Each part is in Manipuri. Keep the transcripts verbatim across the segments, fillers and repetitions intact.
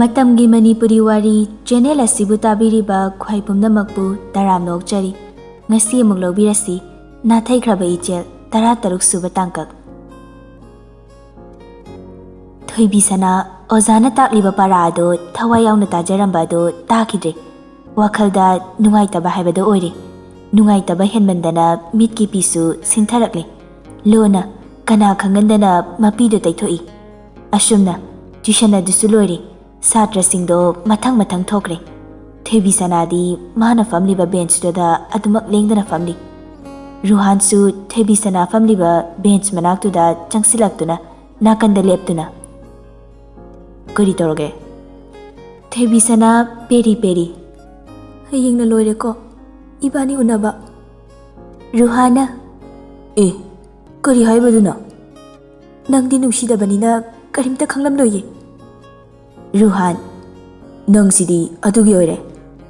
ꯃꯇꯝꯒꯤ ꯃꯅꯤꯄꯨꯔꯤ ꯋꯥꯔꯤ ꯆꯦꯅꯦꯜ ꯑꯁꯤꯕꯨ ꯇꯥꯕꯤꯔꯤꯕ ꯈ꯭ꯋꯥꯏ ꯄꯨꯝꯅꯃꯛꯄꯨ ꯇꯔꯥꯝꯅ ꯑꯣꯛꯆꯔꯤ꯫ ꯉꯁꯤ ꯑꯃꯨꯛ ꯂꯧꯕꯤꯔꯁꯤ, ꯅꯥꯊꯩꯈ꯭ꯔꯕ ꯏꯆꯦꯜ, ꯇꯔꯥ ꯇꯔꯨꯛ ꯁꯨꯕ ꯇꯥꯡꯀꯛ꯫ ꯊꯣꯏꯕꯤ ꯁꯅꯥ ꯑꯣꯖꯥꯅ ꯇꯥꯛꯂꯤꯕ ꯄꯔꯥ ꯑꯗꯨ ꯊꯋꯥꯏ ꯌꯥꯎꯅ ꯇꯥꯖꯔꯝꯕ ꯑꯗꯨ ꯇꯥꯈꯤꯗ꯭ꯔꯦ꯫ ꯋꯥꯈꯜꯗ ꯅꯨꯡꯉꯥꯏꯇꯕ ꯍꯥꯏꯕꯗꯨ ꯑꯣꯏꯔꯦ꯫ ꯅꯨꯡꯉꯥꯏꯇꯕ ꯍꯦꯟꯃꯟꯗꯅ ꯃꯤꯠꯀꯤ ꯄꯤꯁꯨ ꯁꯤꯟꯊꯔꯛꯂꯦ꯫ ꯂꯣꯟꯅ ꯀꯅꯥ ꯈꯪꯍꯟꯗꯅ ꯃꯄꯤꯗꯨ ꯇꯩꯊꯣꯛꯏ꯫ ꯑꯁꯨꯝꯅ ꯇ꯭ꯌꯨꯁꯟ ꯑꯗꯨꯁꯨ ꯂꯣꯏꯔꯦ꯫ ꯁꯥꯇ꯭ꯔꯁꯤꯡꯗꯣ ꯃꯊꯪ ꯃꯊꯪ ꯊꯣꯛꯈ꯭ꯔꯦ꯫ ꯊꯣꯏꯕꯤ ꯁꯅꯥꯗꯤ ꯃꯥꯅ ꯐꯝꯂꯤꯕ ꯕꯦꯟꯁꯇꯨꯗ ꯑꯗꯨꯃꯛ ꯂꯦꯡꯗꯅ ꯐꯝꯂꯤ꯫ ꯔꯨꯍꯥꯟꯁꯨ ꯊꯣꯏꯕꯤ ꯁꯅꯥ ꯐꯝꯂꯤꯕ ꯕꯦꯟꯁ ꯃꯅꯥꯛꯇꯨꯗ ꯆꯪꯁꯤꯜꯂꯛꯇꯨꯅ ꯅꯥꯀꯟꯗ ꯂꯦꯞꯇꯨꯅ, "ꯀꯔꯤ ꯇꯧꯔꯒꯦ?" ꯊꯣꯏꯕꯤ ꯁꯅꯥ ꯄꯦꯔꯤ ꯄꯦꯔꯤ꯫ "ꯍꯌꯦꯡꯅ ꯂꯣꯏꯔꯦꯀꯣ ꯏꯕꯥꯅꯤ ꯎꯅꯕ?" ꯔꯨꯍꯥꯟꯅ, "ꯑꯦ, ꯀꯔꯤ ꯍꯥꯏꯕꯗꯨꯅ? ꯅꯪꯗꯤ ꯅꯨꯡꯁꯤꯗꯕꯅꯤꯅ ꯀꯔꯤꯝꯇ ꯈꯪꯂꯝꯂꯣꯏꯌꯦ꯫" ꯔꯨꯍꯥꯟ, "ꯅꯪꯁꯤꯗꯤ ꯑꯗꯨꯒꯤ ꯑꯣꯏꯔꯦ꯫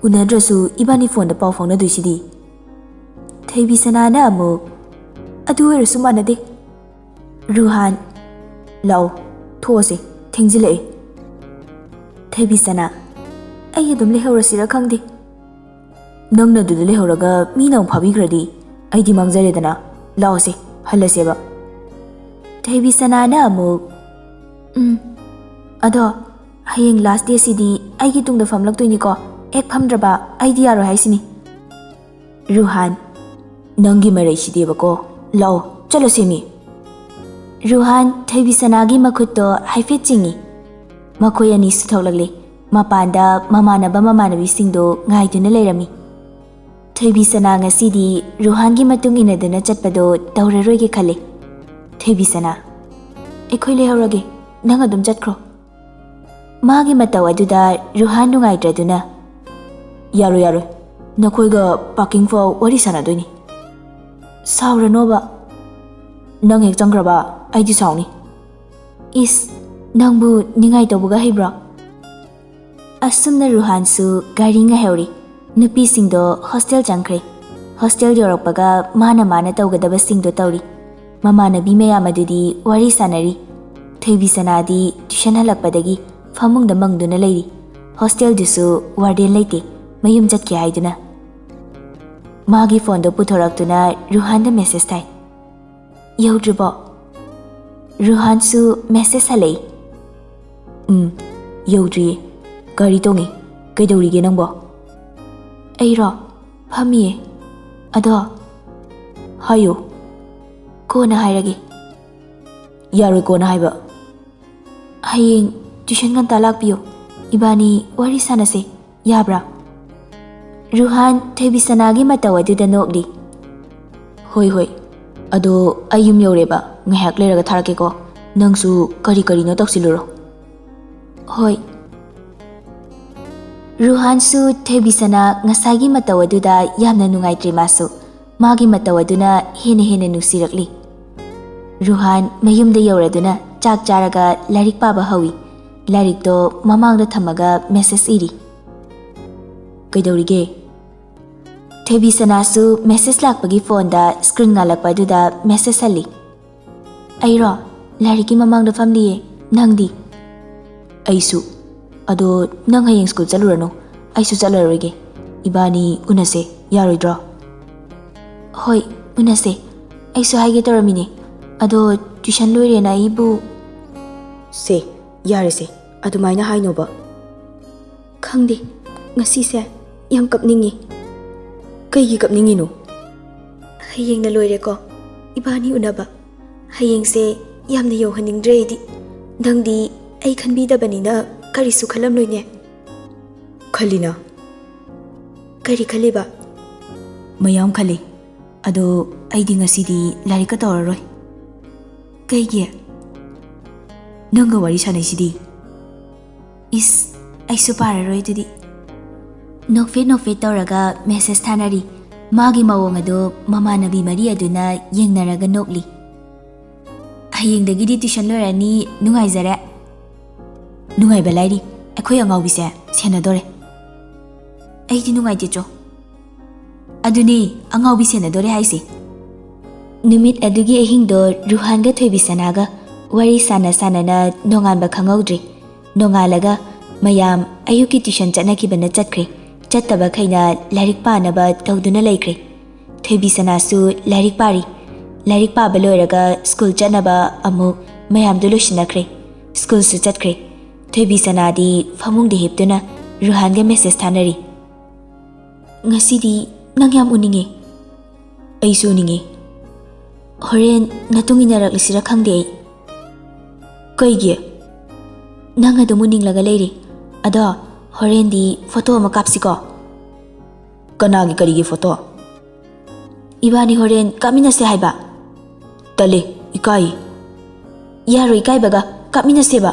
ꯎꯅꯗ꯭ꯔꯁꯨ ꯏꯕꯥꯅꯤ ꯐꯣꯟꯗ ꯄꯥꯎ ꯐꯥꯎꯅꯗꯣꯏꯁꯤꯗꯤ꯫" ꯊꯣꯏꯕꯤ ꯁꯅꯥꯅ ꯑꯃꯨꯛ, "ꯑꯗꯨ ꯑꯣꯏꯔꯁꯨ ꯃꯥꯟꯅꯗꯦ꯫" ꯔꯨꯍꯥꯟ, "ꯂꯥꯛꯑꯣ, ꯊꯣꯛꯑꯁꯦ, ꯊꯦꯡꯖꯤꯜꯂꯛꯑꯦ꯫" ꯊꯣꯏꯕꯤ ꯁꯅꯥ, "ꯑꯩ ꯑꯗꯨꯝ ꯂꯩꯍꯧꯔꯁꯤꯔ ꯈꯪꯗꯦ꯫" "ꯅꯪꯅ ꯑꯗꯨꯗ ꯂꯩꯍꯧꯔꯒ ꯃꯤꯅ ꯑꯃꯨꯛ ꯐꯥꯕꯤꯈ꯭ꯔꯗꯤ ꯑꯩꯗꯤ ꯃꯥꯡꯖꯔꯦꯗꯅ꯫ ꯂꯥꯛꯑꯣꯁꯦ, ꯍꯜꯂꯁꯦꯕ꯫" ꯊꯣꯏꯕꯤ ꯁꯅꯥꯅ ꯑꯃꯨꯛ, "ꯎꯝ, ꯑꯗꯣ ꯍꯌꯦꯡ ꯂꯥꯁ ꯗꯦꯁꯤꯗꯤ ꯑꯩꯒꯤ ꯇꯨꯡꯗ ꯐꯝꯂꯛꯇꯣꯏꯅꯤꯀꯣ꯫ ꯍꯦꯛ ꯐꯝꯗ꯭ꯔꯕ ꯑꯩꯗꯤ ꯌꯥꯔꯣꯏ ꯍꯥꯏꯁꯤꯅꯤ꯫" ꯔꯨꯍꯥꯟ, "ꯅꯪꯒꯤ ꯃꯔꯩꯁꯤꯗꯤꯕꯀꯣ꯫ ꯂꯥꯛꯑꯣ, ꯆꯠꯂꯁꯦꯃꯤ꯫" ꯔꯨꯍꯥꯟ ꯊꯣꯏꯕꯤ ꯁꯅꯥꯒꯤ ꯃꯈꯨꯠꯇꯣ ꯍꯥꯏꯐꯦꯠ ꯆꯤꯡꯏ꯫ ꯃꯈꯣꯏ ꯑꯅꯤꯁꯨ ꯊꯣꯛꯂꯛꯂꯦ꯫ ꯃꯄꯥꯟꯗ ꯃꯃꯥꯟꯅꯕ ꯃꯃꯥꯟꯅꯕꯤꯁꯤꯡꯗꯣ ꯉꯥꯏꯗꯨꯅ ꯂꯩꯔꯝꯃꯤ꯫ ꯊꯣꯏꯕꯤ ꯁꯅꯥ ꯉꯁꯤꯗꯤ ꯔꯨꯍꯥꯟꯒꯤ ꯃꯇꯨꯡ ꯏꯟꯅꯗꯨꯅ ꯆꯠꯄꯗꯣ ꯇꯧꯔꯔꯣꯏꯒꯦ ꯈꯜꯂꯦ꯫ ꯊꯣꯏꯕꯤ ꯁꯅꯥ, "ꯑꯩꯈꯣꯏ ꯂꯩꯍꯧꯔꯒꯦ, ꯅꯪ ꯑꯗꯨꯝ ꯆꯠꯈ꯭ꯔꯣ꯫" ꯃꯥꯒꯤ ꯃꯇꯧ ꯑꯗꯨꯗ ꯔꯨꯍꯥꯟ ꯅꯨꯡꯉꯥꯏꯇ꯭ꯔꯗꯨꯅ, "ꯌꯥꯔꯣꯏ, ꯌꯥꯔꯣꯏ, ꯅꯈꯣꯏꯒ ꯄꯥꯔꯀꯤꯡ ꯐꯥꯎ ꯋꯥꯔꯤ ꯁꯥꯟꯅꯗꯣꯏꯅꯤ꯫" "ꯁꯥꯎꯔꯅꯣꯕ꯫ ꯅꯪ ꯍꯦꯛ ꯆꯪꯈ꯭ꯔꯕ ꯑꯩꯗꯤ ꯁꯥꯎꯅꯤ꯫" "ꯏꯁ, ꯅꯪꯕꯨ ꯅꯤꯡꯉꯥꯏ ꯇꯧꯕꯒ ꯍꯩꯕ꯭ꯔꯣ?" ꯑꯁꯨꯝꯅ ꯔꯨꯍꯥꯟꯁꯨ ꯒꯥꯔꯤ ꯉꯥꯏꯍꯧꯔꯤ꯫ ꯅꯨꯄꯤꯁꯤꯡꯗꯣ ꯍꯣꯁꯇꯦꯜ ꯆꯪꯈ꯭ꯔꯦ꯫ ꯍꯣꯁꯇꯦꯜ ꯌꯧꯔꯛꯄꯒ ꯃꯥꯅ ꯃꯥꯅ ꯇꯧꯒꯗꯕꯁꯤꯡꯗꯣ ꯇꯧꯔꯤ꯫ ꯃꯃꯥꯟꯅꯕꯤ ꯃꯌꯥꯝ ꯑꯗꯨꯗꯤ ꯋꯥꯔꯤ ꯁꯥꯟꯅꯔꯤ꯫ ꯊꯣꯏꯕꯤ ꯁꯅꯥꯗꯤ ꯇ꯭ꯌꯨꯁꯟ ꯍꯜꯂꯛꯄꯗꯒꯤ ꯐꯃꯨꯡꯗ ꯃꯪꯗꯨꯅ ꯂꯩꯔꯤ꯫ ꯍꯣꯁꯇꯦꯜꯗꯨꯁꯨ ꯋꯥꯔꯗꯦꯟ ꯂꯩꯇꯦ, ꯃꯌꯨꯝ ꯆꯠꯈꯤ ꯍꯥꯏꯗꯨꯅ꯫ ꯃꯥꯒꯤ ꯐꯣꯟꯗꯣ ꯄꯨꯊꯣꯔꯛꯇꯨꯅ ꯔꯨꯍꯥꯟꯗ ꯃꯦꯁꯦꯖ ꯊꯥꯏ꯫ "ꯌꯧꯗ꯭ꯔꯤꯕꯣ?" ꯔꯨꯍꯥꯟꯁꯨ ꯃꯦꯁꯦꯖ ꯍꯜꯂꯛꯏ꯫ "ꯎꯝ, ꯌꯧꯗ꯭ꯔꯤꯌꯦ꯫ ꯒꯥꯔꯤ ꯇꯣꯡꯉꯤ꯫ ꯀꯩꯗꯧꯔꯤꯒꯦ ꯅꯪꯕꯣ?" "ꯑꯩꯔꯣ? ꯐꯝꯃꯤꯌꯦ꯫ ꯑꯗꯣ?" "ꯍꯥꯏꯌꯨ꯫" "ꯀꯣꯟꯅ ꯍꯥꯏꯔꯒꯦ꯫" "ꯌꯥꯔꯣꯏ ꯀꯣꯟꯅ ꯍꯥꯏꯕ꯫" "ꯍꯌꯦꯡ ꯇ꯭ꯌꯨꯁꯟ ꯉꯟꯇꯥ ꯂꯥꯛꯄꯤꯌꯨ, ꯏꯕꯥꯅꯤ ꯋꯥꯔꯤ ꯁꯥꯟꯅꯁꯦ, ꯌꯥꯕ꯭ꯔꯥ?" ꯔꯨꯍꯥꯟ ꯊꯣꯏꯕꯤꯁꯅꯥꯒꯤ ꯃꯇꯧ ꯑꯗꯨꯗ ꯅꯣꯛꯂꯤ꯫ "ꯍꯣꯏ, ꯍꯣꯏ꯫ ꯑꯗꯣ ꯑꯩ ꯌꯨꯝ ꯌꯧꯔꯦꯕ, ꯉꯥꯏꯍꯥꯛ ꯂꯩꯔꯒ ꯊꯥꯔꯛꯀꯦꯀꯣ꯫ ꯅꯪꯁꯨ ꯀꯔꯤ ꯀꯔꯤꯅꯣ ꯇꯧꯁꯤꯜꯂꯨꯔꯣ꯫" "ꯍꯣꯏ꯫" ꯔꯨꯍꯥꯟꯁꯨ ꯊꯣꯏꯕꯤꯁꯅꯥ ꯉꯁꯥꯏꯒꯤ ꯃꯇꯧ ꯑꯗꯨꯗ ꯌꯥꯝꯅ ꯅꯨꯡꯉꯥꯏꯇ꯭ꯔꯦ꯫ ꯃꯥꯁꯨ ꯃꯥꯒꯤ ꯃꯇꯧ ꯑꯗꯨꯅ ꯍꯦꯟꯅ ꯍꯦꯟꯅ ꯅꯨꯡꯁꯤꯔꯛꯂꯤ꯫ ꯔꯨꯍꯥꯟ ꯃꯌꯨꯝꯗ ꯌꯧꯔꯗꯨꯅ ꯆꯥꯛ ꯆꯥꯔꯒ ꯂꯥꯏꯔꯤꯛ ꯄꯥꯕ ꯍꯧꯏ꯫ ꯂꯥꯏꯔꯤꯛꯇꯣ ꯃꯃꯥꯡꯗ ꯊꯝꯃꯒ ꯃꯦꯁꯦꯖ ꯏꯔꯤ꯫ "ꯀꯩꯗꯧꯔꯤꯒꯦ?" ꯊꯣꯏꯕꯤꯁꯅꯥꯁꯨ ꯃꯦꯁꯦꯖ ꯂꯥꯛꯄꯒꯤ ꯐꯣꯟꯗ ꯁ꯭ꯀ꯭ꯔꯤꯟ ꯉꯥꯜꯂꯛꯄ ꯑꯗꯨꯗ ꯃꯦꯁꯦꯖ ꯍꯜꯂꯤ꯫ "ꯑꯩꯔꯣ? ꯂꯥꯏꯔꯤꯛꯀꯤ ꯃꯃꯥꯡꯗ ꯐꯝꯂꯤꯌꯦ꯫ ꯅꯪꯗꯤ?" "ꯑꯩꯁꯨ꯫ ꯑꯗꯣ ꯅꯪ ꯍꯌꯦꯡ ꯁ꯭ꯀꯨꯜ ꯆꯠꯂꯨꯔꯅꯨ, ꯑꯩꯁꯨ ꯆꯠꯂꯔꯣꯏꯒꯦ꯫ ꯏꯕꯥꯅꯤ ꯎꯅꯁꯦ, ꯌꯥꯔꯣꯏꯗ꯭ꯔꯣ?" "ꯍꯣꯏ, ꯎꯅꯁꯦ꯫ ꯑꯩꯁꯨ ꯍꯥꯏꯒꯦ ꯇꯧꯔꯝꯃꯤꯅꯦ꯫ ꯑꯗꯣ ꯇ꯭ꯌꯨꯁꯟ ꯂꯣꯏꯔꯦꯅ ꯑꯩꯕꯨ..." "ꯁꯦ, ꯌꯥꯔꯦꯁꯦ, ꯑꯗꯨꯃꯥꯏꯅ ꯍꯥꯏꯅꯣꯕ꯫" "ꯈꯪꯗꯦ, ꯉꯁꯤꯁꯦ ꯌꯥꯝ ꯀꯞꯅꯤꯡꯉꯤ꯫" "ꯀꯩꯒꯤ ꯀꯞꯅꯤꯡꯉꯤꯅꯣ?" "ꯍꯌꯦꯡꯅ ꯂꯣꯏꯔꯦꯀꯣ ꯏꯕꯥꯅꯤ ꯎꯅꯕ꯫ ꯍꯌꯦꯡꯁꯦ ꯌꯥꯝꯅ ꯌꯧꯍꯟꯅꯤꯡꯗ꯭ꯔꯦ ꯑꯩꯗꯤ꯫ ꯅꯪꯗꯤ ꯑꯩ ꯈꯟꯕꯤꯗꯕꯅꯤꯅ ꯀꯔꯤꯁꯨ ꯈꯜꯂꯝꯂꯣꯏꯅꯦ꯫" "ꯈꯜꯂꯤꯅ꯫" "ꯀꯔꯤ ꯈꯜꯂꯤꯕ?" "ꯃꯌꯥꯝ ꯈꯜꯂꯤ꯫ ꯑꯗꯣ ꯑꯩꯗꯤ ꯉꯁꯤꯗꯤ ꯂꯥꯏꯔꯤꯛꯀ ꯇꯧꯔꯔꯣꯏ꯫" "ꯀꯩꯒꯤ?" "ꯅꯪꯒ ꯋꯥꯔꯤ ꯁꯥꯟꯅꯩꯁꯤꯗꯤ꯫" "ꯏꯁ, ꯑꯩꯁꯨ ꯄꯥꯔꯔꯣꯏ ꯑꯗꯨꯗꯤ꯫" ꯅꯣꯛꯐꯦꯠ ꯅꯣꯛꯐꯦꯠ ꯇꯧꯔꯒ ꯃꯦꯁꯦꯖ ꯊꯥꯅꯔꯤ꯫ ꯃꯥꯒꯤ ꯃꯑꯣꯡ ꯑꯗꯨ ꯃꯃꯥꯟꯅꯕꯤ ꯃꯔꯤ ꯑꯗꯨꯅ ꯌꯦꯡꯅꯔꯒ ꯅꯣꯛꯂꯤ꯫ "ꯍꯌꯦꯡꯗꯒꯤꯗꯤ ꯇ꯭ꯌꯨꯁꯟ ꯂꯣꯏꯔꯅꯤ, ꯅꯨꯡꯉꯥꯏꯖꯔꯦ꯫" "ꯅꯨꯡꯉꯥꯏꯕ ꯂꯥꯏꯔꯤ, ꯑꯩꯈꯣꯏ ꯑꯉꯥꯎꯕꯤꯁꯦ ꯁꯦꯟꯅꯗꯣꯔꯦ꯫" "ꯑꯩꯗꯤ ꯅꯨꯡꯉꯥꯏꯇꯦ ꯆꯣ꯫" "ꯑꯗꯨꯅꯦ, ꯑꯉꯥꯎꯕꯤ ꯁꯦꯟꯅꯗꯣꯔꯦ ꯍꯥꯏꯁꯦ꯫" ꯅꯨꯃꯤꯠ ꯑꯗꯨꯒꯤ ꯑꯍꯤꯡꯗꯣ ꯔꯨꯍꯥꯟꯒ ꯊꯣꯏꯕꯤꯁꯅꯥꯒ ꯋꯥꯔꯤ ꯁꯥꯟꯅ ꯁꯥꯟꯅꯅ ꯅꯣꯡꯉꯥꯟꯕ ꯈꯪꯍꯧꯗ꯭ꯔꯦ꯫ ꯅꯣꯡꯉꯥꯜꯂꯒ ꯃꯌꯥꯝ ꯑꯌꯨꯛꯀꯤ tuition ꯆꯠꯅꯈꯤꯕꯅ ꯆꯠꯈ꯭ꯔꯦ꯫ ꯆꯠꯇꯕꯈꯩꯅ ꯂꯥꯏꯔꯤꯛ ꯄꯥꯅꯕ ꯇꯧꯗꯨꯅ ꯂꯩꯈ꯭ꯔꯦ꯫ ꯊꯣꯏꯕꯤ ꯁꯅꯥꯁꯨ ꯂꯥꯏꯔꯤꯛ ꯄꯥꯔꯤ꯫ ꯂꯥꯏꯔꯤꯛ ꯄꯥꯕ ꯂꯣꯏꯔꯒ school ꯆꯠꯅꯕ ꯑꯃꯨꯛ ꯃꯌꯥꯝꯗꯨ ꯂꯣꯏꯁꯤꯟꯅꯈ꯭ꯔꯦ꯫ Schoolꯁꯨ ꯆꯠꯈ꯭ꯔꯦ꯫ ꯊꯣꯏꯕꯤ ꯁꯅꯥꯗꯤ ꯐꯃꯨꯡꯗ ꯍꯤꯞꯇꯨꯅ ꯔꯨꯍꯥꯟꯒ message ꯊꯥꯅꯔꯤ꯫ "ꯉꯁꯤꯗꯤ ꯅꯪ ꯌꯥꯝ ꯎꯅꯤꯡꯉꯦ꯫" "ꯑꯩꯁꯨ ꯎꯅꯤꯡꯉꯦ꯫" "ꯍꯣꯔꯦꯟ ꯅꯇꯨꯡ ꯏꯟꯅꯔꯛꯂꯁꯤꯔ ꯈꯪꯗꯦ ꯑꯩ꯫" "ꯀꯩꯒꯤ?" "ꯅꯪ ꯑꯗꯨꯝ ꯎꯅꯤꯡꯂꯒ ꯂꯩꯔꯦ꯫ ꯑꯗꯣ ꯍꯣꯔꯦꯟꯗꯤ photo ꯑꯃ ꯀꯥꯞꯁꯤꯀꯣ꯫" "ꯀꯅꯥꯒꯤ ꯀꯔꯤꯒꯤ photo?" "ꯏꯕꯥꯅꯤ ꯍꯣꯔꯦꯟ ꯀꯥꯞꯃꯤꯟꯅꯁꯦ ꯍꯥꯏꯕ꯫" "ꯇꯜꯂꯦ, ꯏꯀꯥꯏ꯫" "ꯌꯥꯔꯣꯏ ꯏꯀꯥꯏꯕꯒ, ꯀꯥꯞꯃꯤꯟꯅꯁꯦꯕ꯫"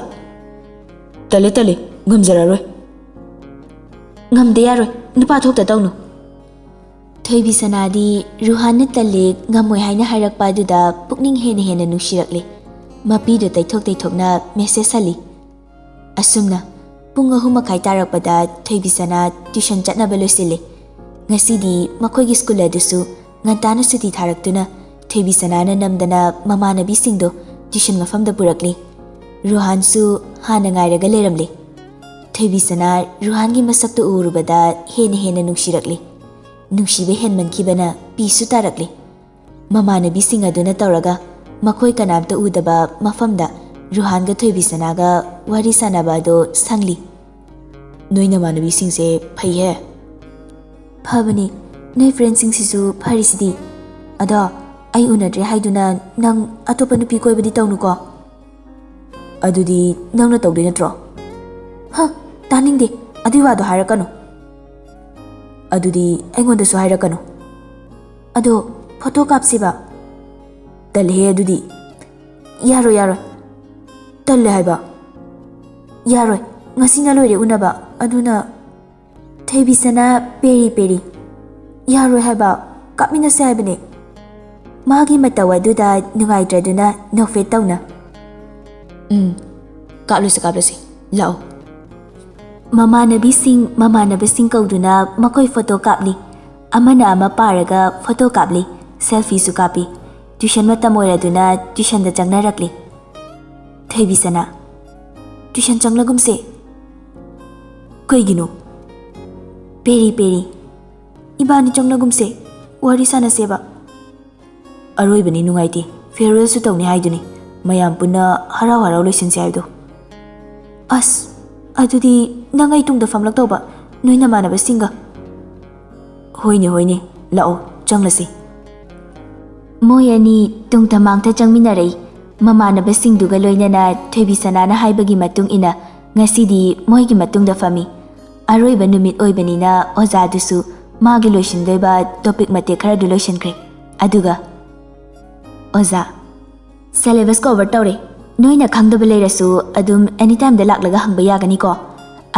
"ꯇꯜꯂꯦ, ꯇꯜꯂꯦ, ꯉꯝꯖꯔꯔꯣꯏ꯫" "ꯉꯝꯗꯦ, ꯌꯥꯔꯣꯏ, ꯅꯨꯄꯥ ꯊꯣꯛꯇ ꯇꯧꯅꯨ꯫" ꯊꯣꯏꯕꯤ ꯁꯅꯥꯗꯤ ꯔꯨꯍꯥꯟꯅ ꯇꯜꯂꯦ, ꯉꯝꯃꯣꯏ ꯍꯥꯏꯅ ꯍꯥꯏꯔꯛꯄ ꯑꯗꯨꯗ ꯄꯨꯛꯅꯤꯡ ꯍꯦꯟꯅ ꯍꯦꯟꯅ ꯅꯨꯡꯁꯤꯔꯛꯂꯦ꯫ ꯃꯄꯤꯗꯨ ꯇꯩꯊꯣꯛ ꯇꯩꯊꯣꯛꯅ message ꯍꯜꯂꯤ꯫ ꯑꯁꯨꯝꯅ ꯄꯨꯡ ꯑꯍꯨꯝ ꯃꯈꯥꯏ ꯇꯥꯔꯛꯄꯗ ꯊꯣꯏꯕꯤ ꯁꯅꯥ tuition ꯆꯠꯅꯕ ꯂꯣꯏꯁꯤꯜꯂꯦ꯫ ꯉꯁꯤꯗꯤ ꯃꯈꯣꯏꯒꯤ school ꯑꯗꯨꯁꯨ ꯉꯟꯇꯥꯅ ꯁꯨꯇꯤ ꯊꯥꯔꯛꯇꯨꯅ ꯊꯣꯏꯕꯤ ꯁꯅꯥꯅ ꯅꯝꯗꯅ ꯃꯃꯥꯟꯅꯕꯤꯁꯤꯡꯗꯣ tuition ꯃꯐꯝꯗ ꯄꯨꯔꯛꯂꯦ꯫ ꯔꯨꯍꯥꯟꯁꯨ ꯍꯥꯟꯅ ꯉꯥꯏꯔꯒ ꯂꯩꯔꯝꯂꯦ꯫ ꯊꯣꯏꯕꯤ ꯁꯅꯥ ꯔꯨꯍꯥꯟꯒꯤ ꯃꯁꯛꯇꯨ ꯎꯔꯨꯕꯗ ꯍꯦꯟꯅ ꯍꯦꯟꯅ ꯅꯨꯡꯁꯤꯔꯛꯂꯦ꯫ ꯅꯨꯡꯁꯤꯕ ꯍꯦꯟꯃꯟꯈꯤꯕꯅ ꯄꯤꯁꯨ ꯇꯥꯔꯛꯂꯦ꯫ ꯃꯃꯥꯟꯅꯕꯤꯁꯤꯡ ꯑꯗꯨꯅ ꯇꯧꯔꯒ ꯃꯈꯣꯏ ꯀꯅꯥꯝꯇ ꯎꯗꯕ ꯃꯐꯝꯗ ꯔꯨꯍꯥꯟꯒ ꯊꯣꯏꯕꯤ ꯁꯅꯥꯒ ꯋꯥꯔꯤ ꯁꯥꯟꯅꯕ ꯑꯗꯣ ꯁꯪꯂꯤ꯫ "ꯅꯣꯏ ꯅꯃꯥꯟꯅꯕꯤꯁꯤꯡꯁꯦ ꯐꯩꯍꯦ꯫" "ꯐꯕꯅꯤ, ꯅꯣꯏ friendꯁꯤꯡꯁꯤꯁꯨ ꯐꯔꯤꯁꯤꯗꯤ꯫ ꯑꯗꯣ ꯑꯩ ꯎꯅꯗ꯭ꯔꯦ ꯍꯥꯏꯗꯨꯅ ꯅꯪ ꯑꯇꯣꯞꯄ ꯅꯨꯄꯤ ꯀꯣꯏꯕꯗꯤ ꯇꯧꯅꯨꯀꯣ꯫" "ꯑꯗꯨꯗꯤ ꯅꯪꯅ ꯇꯧꯗꯣꯏ ꯅꯠꯇ꯭ꯔꯣ?" "ꯍ, ꯇꯥꯅꯤꯡꯗꯦ, ꯑꯗꯨꯏ ꯋꯥꯗꯣ ꯍꯥꯏꯔꯛꯀꯅꯨ꯫" "ꯑꯗꯨꯗꯤ ꯑꯩꯉꯣꯟꯗꯁꯨ ꯍꯥꯏꯔꯛꯀꯅꯨ꯫" "ꯑꯗꯣ photo ꯀꯥꯞꯁꯤꯕ?" "ꯇꯜꯂꯦꯍꯦ ꯑꯗꯨꯗꯤ꯫" "ꯌꯥꯔꯣꯏ, ꯌꯥꯔꯣꯏ꯫" "ꯇꯜꯂꯦ ꯍꯥꯏꯕ꯫" "ꯌꯥꯔꯣꯏ, ꯉꯁꯤꯅ ꯂꯣꯏꯔꯦ ꯎꯅꯕ, ꯑꯗꯨꯅ꯫" ꯊꯣꯏꯕꯤ ꯁꯅꯥ ꯄꯦꯔꯤ ꯄꯦꯔꯤ꯫ "ꯌꯥꯔꯣꯏ ꯍꯥꯏꯕ, ꯀꯥꯞꯃꯤꯟꯅꯁꯦ ꯍꯥꯏꯕꯅꯦ꯫" ꯃꯥꯒꯤ ꯃꯇꯧ ꯑꯗꯨꯗ ꯅꯨꯡꯉꯥꯏꯇ꯭ꯔꯗꯨꯅ ꯅꯣꯛꯐꯦꯠ ꯇꯧꯅ꯫ "ꯎꯝ, ꯀꯥꯞꯂꯨꯁꯤ, ꯀꯥꯞꯂꯨꯁꯤ, ꯂꯥꯛꯑꯣ꯫" ꯃꯃꯥꯟꯅꯕꯤꯁꯤꯡ, ꯃꯃꯥꯟꯅꯕꯁꯤꯡ ꯀꯧꯗꯨꯅ ꯃꯈꯣꯏ photo ꯀꯥꯞꯂꯤ꯫ ꯑꯃꯅ ꯑꯃ ꯄꯥꯔꯒ photo ꯀꯥꯞꯂꯤ, selfieꯁꯨ ꯀꯥꯞꯄꯤ꯫ Tuition ꯃꯇꯝ ꯑꯣꯏꯔꯗꯨꯅ tuitionꯗ ꯆꯪꯅꯔꯛꯂꯤ꯫ ꯊꯣꯏꯕꯤ ꯁꯅꯥ, ꯇꯨꯏꯁꯟ ꯆꯪꯂꯒꯨꯝꯁꯦ꯫ ꯀꯩꯒꯤꯅꯣ? ꯄꯦꯔꯤ, ꯄꯦꯔꯤ, ꯏꯕꯥꯅꯤ ꯆꯪꯂꯒꯨꯝꯁꯦ, ꯋꯥꯔꯤ ꯁꯥꯟꯅꯁꯦꯕ꯫ ꯑꯔꯣꯏꯕꯅꯤ, ꯅꯨꯡꯉꯥꯏꯇꯦ꯫ ꯐꯤꯌꯔꯋꯦꯜꯁꯨ ꯇꯧꯅꯤ ꯍꯥꯏꯗꯨꯅꯤ꯫ ꯃꯌꯥꯝ ꯄꯨꯟꯅ ꯍꯔꯥꯎ ꯍꯔꯥꯎ ꯂꯣꯏꯁꯤꯟꯁꯦ ꯍꯥꯏꯕꯗꯣ꯫ ꯑꯁ, ꯑꯗꯨꯗꯤ ꯅꯪ ꯑꯩ ꯇꯨꯡꯗ ꯐꯝꯂꯛꯇꯧꯕ, ꯅꯣꯏ ꯅꯃꯥꯟꯅꯕꯁꯤꯡꯒ꯫ ꯍꯣꯏꯅꯦ, ꯍꯣꯏꯅꯦ, ꯂꯥꯛꯑꯣ, ꯆꯪꯂꯁꯤ꯫ ꯃꯣꯏ ꯑꯅꯤ ꯇꯨꯡꯊ ꯃꯥꯡꯊ ꯆꯪꯃꯤꯟꯅꯔꯛꯏ꯫ ꯃꯃꯥꯟꯅꯕꯁꯤꯡꯗꯨꯒ ꯂꯣꯏꯅꯅ ꯊꯣꯏꯕꯤꯁꯅꯥꯅ ꯍꯥꯏꯕꯒꯤ ꯃꯇꯨꯡ ꯏꯟꯅ ꯉꯁꯤꯗꯤ ꯃꯣꯏꯒꯤ ꯃꯇꯨꯡꯗ ꯐꯝꯃꯤ꯫ ꯑꯔꯣꯏꯕ ꯅꯨꯃꯤꯠ ꯑꯣꯏꯕꯅꯤꯅ ꯑꯣꯖꯥꯗꯨꯁꯨ ꯃꯥꯒꯤ ꯂꯣꯏꯁꯤꯟꯗꯣꯏꯕ ꯇꯣꯄꯤꯛ ꯃꯇꯦꯛ ꯈꯔꯗꯨ ꯂꯣꯏꯁꯤꯟꯈ꯭ꯔꯦ꯫ ꯑꯗꯨꯒ, "ꯑꯣꯖꯥ, ꯁꯦꯂꯦꯕꯁ ꯀꯣꯚꯔ ꯇꯧꯔꯦ꯫ ꯅꯣꯏꯅ ꯈꯪꯗꯕ ꯂꯩꯔꯁꯨ ꯑꯗꯨꯝ ꯑꯦꯅꯤ ꯇꯥꯏꯝꯗ ꯂꯥꯛꯂꯒ ꯍꯪꯕ ꯌꯥꯒꯅꯤꯀꯣ꯫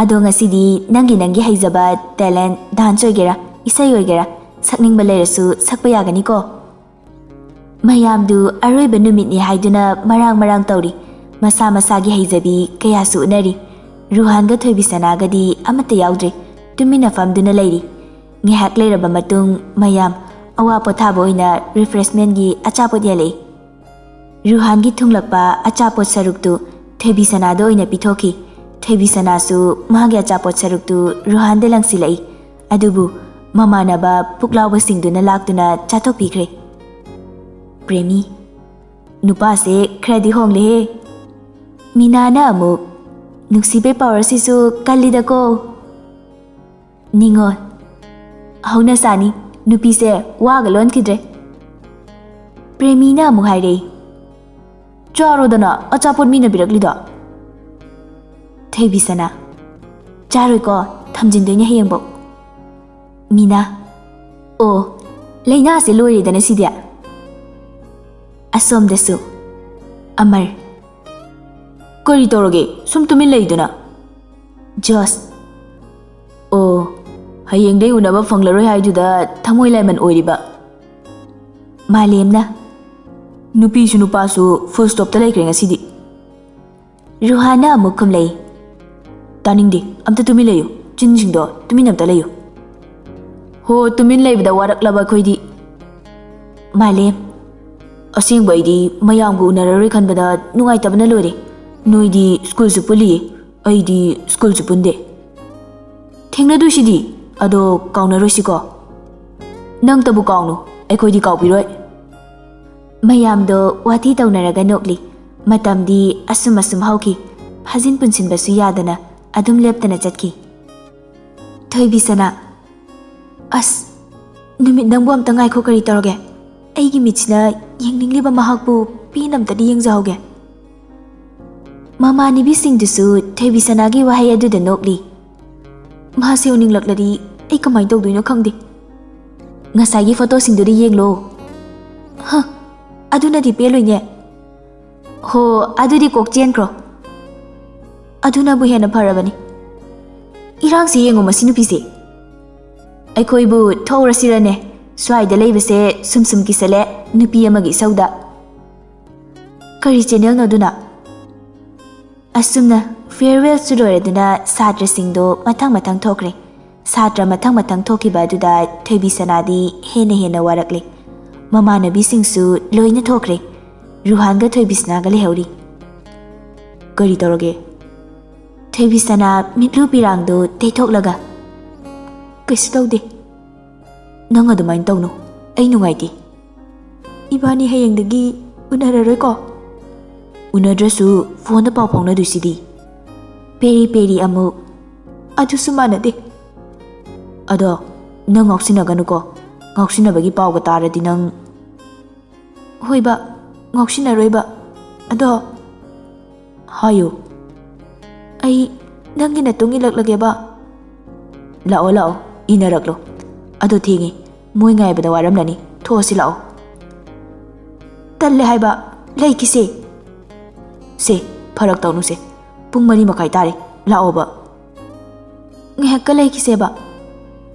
ꯑꯗꯣ ꯉꯁꯤꯗꯤ ꯅꯪꯒꯤ, ꯅꯪꯒꯤ ꯍꯩꯖꯕ ꯇꯦꯂꯦꯟꯠ, ꯗꯥꯟꯁ ꯑꯣꯏꯒꯦꯔꯥ, ꯏꯁꯩ ꯑꯣꯏꯒꯦꯔꯥ, ꯁꯛꯅꯤꯡꯕ ꯂꯩꯔꯁꯨ ꯁꯛꯄ ꯌꯥꯒꯅꯤꯀꯣ?" ꯃꯌꯥꯝꯗꯨ ꯑꯔꯣꯏꯕ ꯅꯨꯃꯤꯠꯅꯤ ꯍꯥꯏꯗꯨꯅ ꯃꯔꯥꯡ ꯃꯔꯥꯡ ꯇꯧꯔꯤ꯫ ꯃꯁꯥ ꯃꯁꯥꯒꯤ ꯍꯩꯖꯕꯤ ꯀꯌꯥꯁꯨ ꯎꯠꯅꯔꯤ꯫ ꯔꯨꯍꯥꯟꯒ ꯊꯣꯏꯕꯤꯁꯅꯥꯒꯗꯤ ꯑꯃꯠꯇ ꯌꯥꯎꯗ꯭ꯔꯦ꯫ ꯇꯨꯃꯤꯟꯅ ꯐꯝꯗꯨꯅ ꯂꯩꯔꯤ꯫ ꯉꯥꯏꯍꯥꯛ ꯂꯩꯔꯕ ꯃꯇꯨꯡ ꯃꯌꯥꯝ ꯑꯋꯥ ꯄꯣꯊꯥꯕ ꯑꯣꯏꯅ ꯔꯤꯐ꯭ꯔꯦꯁꯃꯦꯟꯒꯤ ꯑꯆꯥꯄꯣꯠ ꯌꯥꯜꯂꯛꯏ꯫ ꯔꯨꯍꯥꯟꯒꯤ ꯊꯨꯡꯂꯛꯄ ꯑꯆꯥꯄꯣꯠ ꯁꯔꯨꯛꯇꯨ ꯊꯣꯏꯕꯤꯁꯅꯥꯗ ꯑꯣꯏꯅ ꯄꯤꯊꯣꯛꯈꯤ꯫ ꯊꯣꯏꯕꯤꯁꯅꯥꯁꯨ ꯃꯥꯒꯤ ꯑꯆꯥꯄꯣꯠ ꯁꯔꯨꯛꯇꯨ ꯔꯨꯍꯥꯟꯗ ꯂꯪꯁꯤꯜꯂꯛꯏ꯫ ꯑꯗꯨꯕꯨ ꯃꯃꯥꯟꯅꯕ ꯄꯨꯛꯂꯥꯎꯕꯁꯤꯡꯗꯨꯅ ꯂꯥꯛꯇꯨꯅ ꯆꯥꯊꯣꯛꯄꯤꯈ꯭ꯔꯦ꯫ ꯄ꯭ꯔꯦꯃꯤ, "ꯅꯨꯄꯥꯁꯦ ꯈꯔꯗꯤ ꯍꯣꯡꯂꯦꯍꯦ꯫" ꯃꯤꯅꯥꯅ ꯑꯃꯨꯛ, "ꯅꯨꯡꯁꯤꯕꯩ ꯄꯥꯋꯔꯁꯤꯁꯨ ꯀꯜꯂꯤꯗꯀꯣ꯫" ꯅꯤꯉꯣꯜ, "ꯍꯧꯅꯁꯥꯅꯤ, ꯅꯨꯄꯤꯁꯦ ꯋꯥꯒ ꯂꯣꯟꯈꯤꯗ꯭ꯔꯦ꯫" ꯄ꯭ꯔꯦꯃꯤꯅ ꯑꯃꯨꯛ ꯍꯥꯏꯔꯛꯏ, "ꯆꯥꯔꯣꯗꯅ, ꯑꯆꯥꯄꯣꯠ ꯃꯤꯅ ꯄꯤꯔꯛꯂꯤꯗꯣ꯫" ꯊꯣꯏꯕꯤꯁꯅꯥ, "ꯆꯥꯔꯣꯏꯀꯣ, ꯊꯝꯖꯤꯟꯗꯣꯏꯅꯦ ꯍꯌꯦꯡꯕꯧ꯫" ꯃꯤꯅꯥ, "ꯑꯣ, ꯂꯩꯅꯥꯁꯦ ꯂꯣꯏꯔꯦꯗꯅ ꯁꯤꯗꯤ꯫" ꯑꯁꯣꯝꯗꯁꯨ ꯑꯃꯔ, "ꯀꯔꯤ ꯇꯧꯔꯒꯦ? ꯁꯨꯝ ꯇꯨꯃꯤꯟ ꯂꯩꯗꯨꯅ?" ꯖꯣꯁ, "ꯑꯣ, ꯍꯌꯦꯡꯗꯩ ꯎꯅꯕ ꯐꯪꯂꯔꯣꯏ ꯍꯥꯏꯗꯨꯗ ꯊꯃꯣꯏ ꯂꯥꯏꯃꯟ ꯑꯣꯏꯔꯤꯕ꯫" ꯃꯥꯂꯦꯝꯅ, "ꯅꯨꯄꯤꯁꯨ ꯅꯨꯄꯥꯁꯨ ꯐꯨꯜ ꯁ꯭ꯇꯣꯞꯇ ꯂꯩꯈ꯭ꯔꯦ ꯉꯁꯤꯗꯤ꯫" ꯔꯨꯍꯥꯟꯅ ꯑꯃꯨꯛ ꯈꯨꯝꯂꯛꯏ, "ꯇꯥꯅꯤꯡꯗꯦ, ꯑꯝꯇ ꯇꯨꯃꯤꯟ ꯂꯩꯌꯨ, ꯆꯤꯟꯁꯤꯡꯗꯣ ꯇꯨꯃꯤꯟ ꯑꯝꯇ ꯂꯩꯌꯨ꯫" "ꯍꯣ, ꯇꯨꯃꯤꯟ ꯂꯩꯕꯗ ꯋꯥꯔꯛꯂꯕ ꯑꯩꯈꯣꯏꯗꯤ꯫" ꯃꯥꯂꯦꯝ, "ꯑꯁꯦꯡꯕ ꯑꯩꯗꯤ ꯃꯌꯥꯝꯒ ꯎꯅꯔꯔꯣꯏ ꯈꯟꯕꯗ ꯅꯨꯡꯉꯥꯏꯇꯕꯅ ꯂꯣꯏꯔꯦ꯫ ꯅꯣꯏꯗꯤ ꯁ꯭ꯀꯨꯜꯁꯨ ꯄꯨꯜꯂꯤꯌꯦ, ꯑꯩꯗꯤ ꯁ꯭ꯀꯨꯜꯁꯨ ꯄꯨꯟꯗꯦ꯫ ꯊꯦꯡꯅꯗꯣꯏꯁꯤꯗꯤ, ꯑꯗꯣ ꯀꯥꯎꯅꯔꯣꯏꯁꯤꯀꯣ꯫ ꯅꯪꯇꯕꯨ ꯀꯥꯎꯅꯨ, ꯑꯩꯈꯣꯏꯗꯤ ꯀꯥꯎꯕꯤꯔꯣꯏ꯫ ꯃꯌꯥꯝꯗꯣ ꯋꯥꯊꯤ ꯇꯧꯅꯔꯒ ꯅꯣꯛꯂꯤ꯫ ꯃꯇꯝꯗꯤ ꯑꯁꯨꯝ ꯑꯁꯨꯝ ꯍꯧꯈꯤ꯫ ꯐꯥꯖꯤꯟ ꯄꯨꯟꯁꯤꯟꯕꯁꯨ ꯌꯥꯗꯅ ꯑꯗꯨꯝ ꯂꯦꯞꯇꯅ ꯆꯠꯈꯤ꯫ ꯊꯣꯏꯕꯤꯁꯅꯥ, ꯑꯁ, ꯅꯨꯃꯤꯠ ꯅꯪꯕꯨ ꯑꯝꯇ ꯉꯥꯏꯈꯣ, ꯀꯔꯤ ꯇꯧꯔꯒꯦ? ꯑꯩꯒꯤ ꯃꯤꯠꯁꯤꯅ ꯌꯦꯡꯅꯤꯡꯂꯤꯕ ꯃꯍꯥꯛꯄꯨ ꯄꯦꯟꯅ ꯑꯝꯇꯗꯤ ꯌꯦꯡꯖꯍꯧꯒꯦ꯫ ꯃꯃꯥꯟꯅꯕꯤꯁꯤꯡꯗꯨꯁꯨ ꯊꯣꯏꯕꯤꯁꯅꯥꯒꯤ ꯋꯥꯍꯩ ꯑꯗꯨꯗ ꯅꯣꯛꯂꯤ꯫ ꯃꯍꯥꯛꯁꯦ ꯎꯅꯤꯡꯂꯛꯂꯗꯤ ꯑꯩ ꯀꯃꯥꯏꯅ ꯇꯧꯗꯣꯏꯅꯣ ꯈꯪꯗꯦ꯫ ꯉꯁꯥꯏꯒꯤ ꯐꯣꯇꯣꯁꯤꯡꯗꯨꯗ ꯌꯦꯡꯂꯣ꯫ ꯍ, ꯑꯗꯨꯅꯗꯤ ꯄꯦꯜꯂꯣꯏꯅꯦ꯫ ꯍꯣ, ꯑꯗꯨꯗꯤ ꯀꯣꯛ ꯆꯦꯟꯈ꯭ꯔꯣ꯫ ꯑꯗꯨꯅꯕꯨ ꯍꯦꯟꯅ ꯐꯔꯕꯅꯤ꯫ ꯏꯔꯥꯡꯁꯤ ꯌꯦꯡꯉꯣ, ꯃꯁꯤ ꯅꯨꯄꯤꯁꯦ꯫ ꯑꯩꯈꯣꯏꯕꯨ ꯊꯣꯛꯎꯔꯁꯤꯔꯅꯦ? ꯁ꯭ꯋꯥꯏꯗ ꯂꯩꯕꯁꯦ ꯁꯨꯝ ꯁꯨꯝ ꯀꯤꯁꯜꯂꯦ, ꯅꯨꯄꯤ ꯑꯃꯒꯤ ꯏꯁꯧꯗ꯫ ꯀꯔꯤ ꯆꯦꯅꯦꯜꯅꯣ ꯑꯗꯨꯅ? ꯑꯁꯨꯝꯅ farewellꯁꯨ ꯂꯣꯏꯔꯗꯨꯅ ꯁꯥꯇ꯭ꯔꯁꯤꯡꯗꯣ ꯃꯊꯪ ꯃꯊꯪ ꯊꯣꯛꯈ꯭ꯔꯦ꯫ ꯁꯥꯇ꯭ꯔ ꯃꯊꯪ ꯃꯊꯪ ꯊꯣꯛꯈꯤꯕ ꯑꯗꯨꯗ ꯊꯣꯏꯕꯤꯁꯅꯥꯗꯤ ꯍꯦꯟꯅ ꯍꯦꯟꯅ ꯋꯥꯔꯛꯂꯦ꯫ ꯃꯃꯥꯟꯅꯕꯤꯁꯤꯡꯁꯨ ꯂꯣꯏꯅ ꯊꯣꯛꯈ꯭ꯔꯦ꯫ ꯔꯨꯍꯥꯟꯒ ꯊꯣꯏꯕꯤꯁꯅꯥꯒ ꯂꯩꯍꯧꯔꯤ꯫ ꯀꯔꯤ ꯇꯧꯔꯒꯦ? ꯊꯣꯏꯕꯤꯁꯅꯥ ꯃꯤꯠꯂꯨ ꯄꯤꯔꯥꯡꯗꯨ ꯇꯩꯊꯣꯛꯂꯒ, "ꯀꯩꯁꯨ ꯇꯧꯗꯦ꯫ ꯅꯪ ꯑꯗꯨꯃꯥꯏꯅ ꯇꯧꯅꯨ, ꯑꯩ ꯅꯨꯡꯉꯥꯏꯇꯦ꯫ ꯏꯕꯥꯅꯤ ꯍꯌꯦꯡꯗꯒꯤ ꯎꯅꯔꯔꯣꯏꯀꯣ?" "ꯎꯅꯗ꯭ꯔꯁꯨ ꯐꯣꯟꯗ ꯄꯥꯎ ꯐꯥꯎꯅꯗꯣꯏꯁꯤꯗꯤ꯫" ꯄꯦꯔꯤ ꯄꯦꯔꯤ ꯑꯃꯨꯛ꯫ "ꯑꯗꯨꯁꯨ ꯃꯥꯟꯅꯗꯦ꯫" "ꯑꯗꯣ ꯅꯪ ꯉꯥꯎꯁꯤꯟꯅꯒꯅꯨꯀꯣ, ꯉꯥꯎꯁꯤꯟꯅꯕꯒꯤ ꯄꯥꯎꯒ ꯇꯥꯔꯗꯤ ꯅꯪ꯫" "ꯍꯣꯏꯕ, ꯉꯥꯎꯁꯤꯟꯅꯔꯣꯏꯕ꯫ ꯑꯗꯣ꯫" "ꯍꯥꯏꯌꯨ꯫" "ꯑꯩ ꯅꯪꯒꯤ ꯅꯇꯨꯡ ꯏꯜꯂꯛꯂꯒꯦꯕ꯫" "ꯂꯥꯛꯑꯣ ꯂꯥꯛꯑꯣ, ꯏꯟꯅꯔꯛꯂꯣ꯫ ꯑꯗꯣ ꯊꯦꯡꯉꯦ, ꯃꯣꯏ ꯉꯥꯏꯕꯗ ꯋꯥꯔꯝꯂꯅꯤ, ꯊꯣꯛꯑꯁꯤ ꯂꯥꯛꯑꯣ꯫" "ꯇꯜꯂꯦ ꯍꯥꯏꯕ, ꯂꯩꯈꯤꯁꯦ꯫" "ꯁꯦ, ꯐꯔꯛ ꯇꯧꯅꯨꯁꯦ, ꯄꯨꯡ ꯃꯔꯤ ꯃꯈꯥꯏ ꯇꯥꯔꯦ, ꯂꯥꯛꯑꯣꯕ꯫" "ꯉꯥꯏꯍꯥꯛꯀ ꯂꯩꯈꯤꯁꯦꯕ꯫"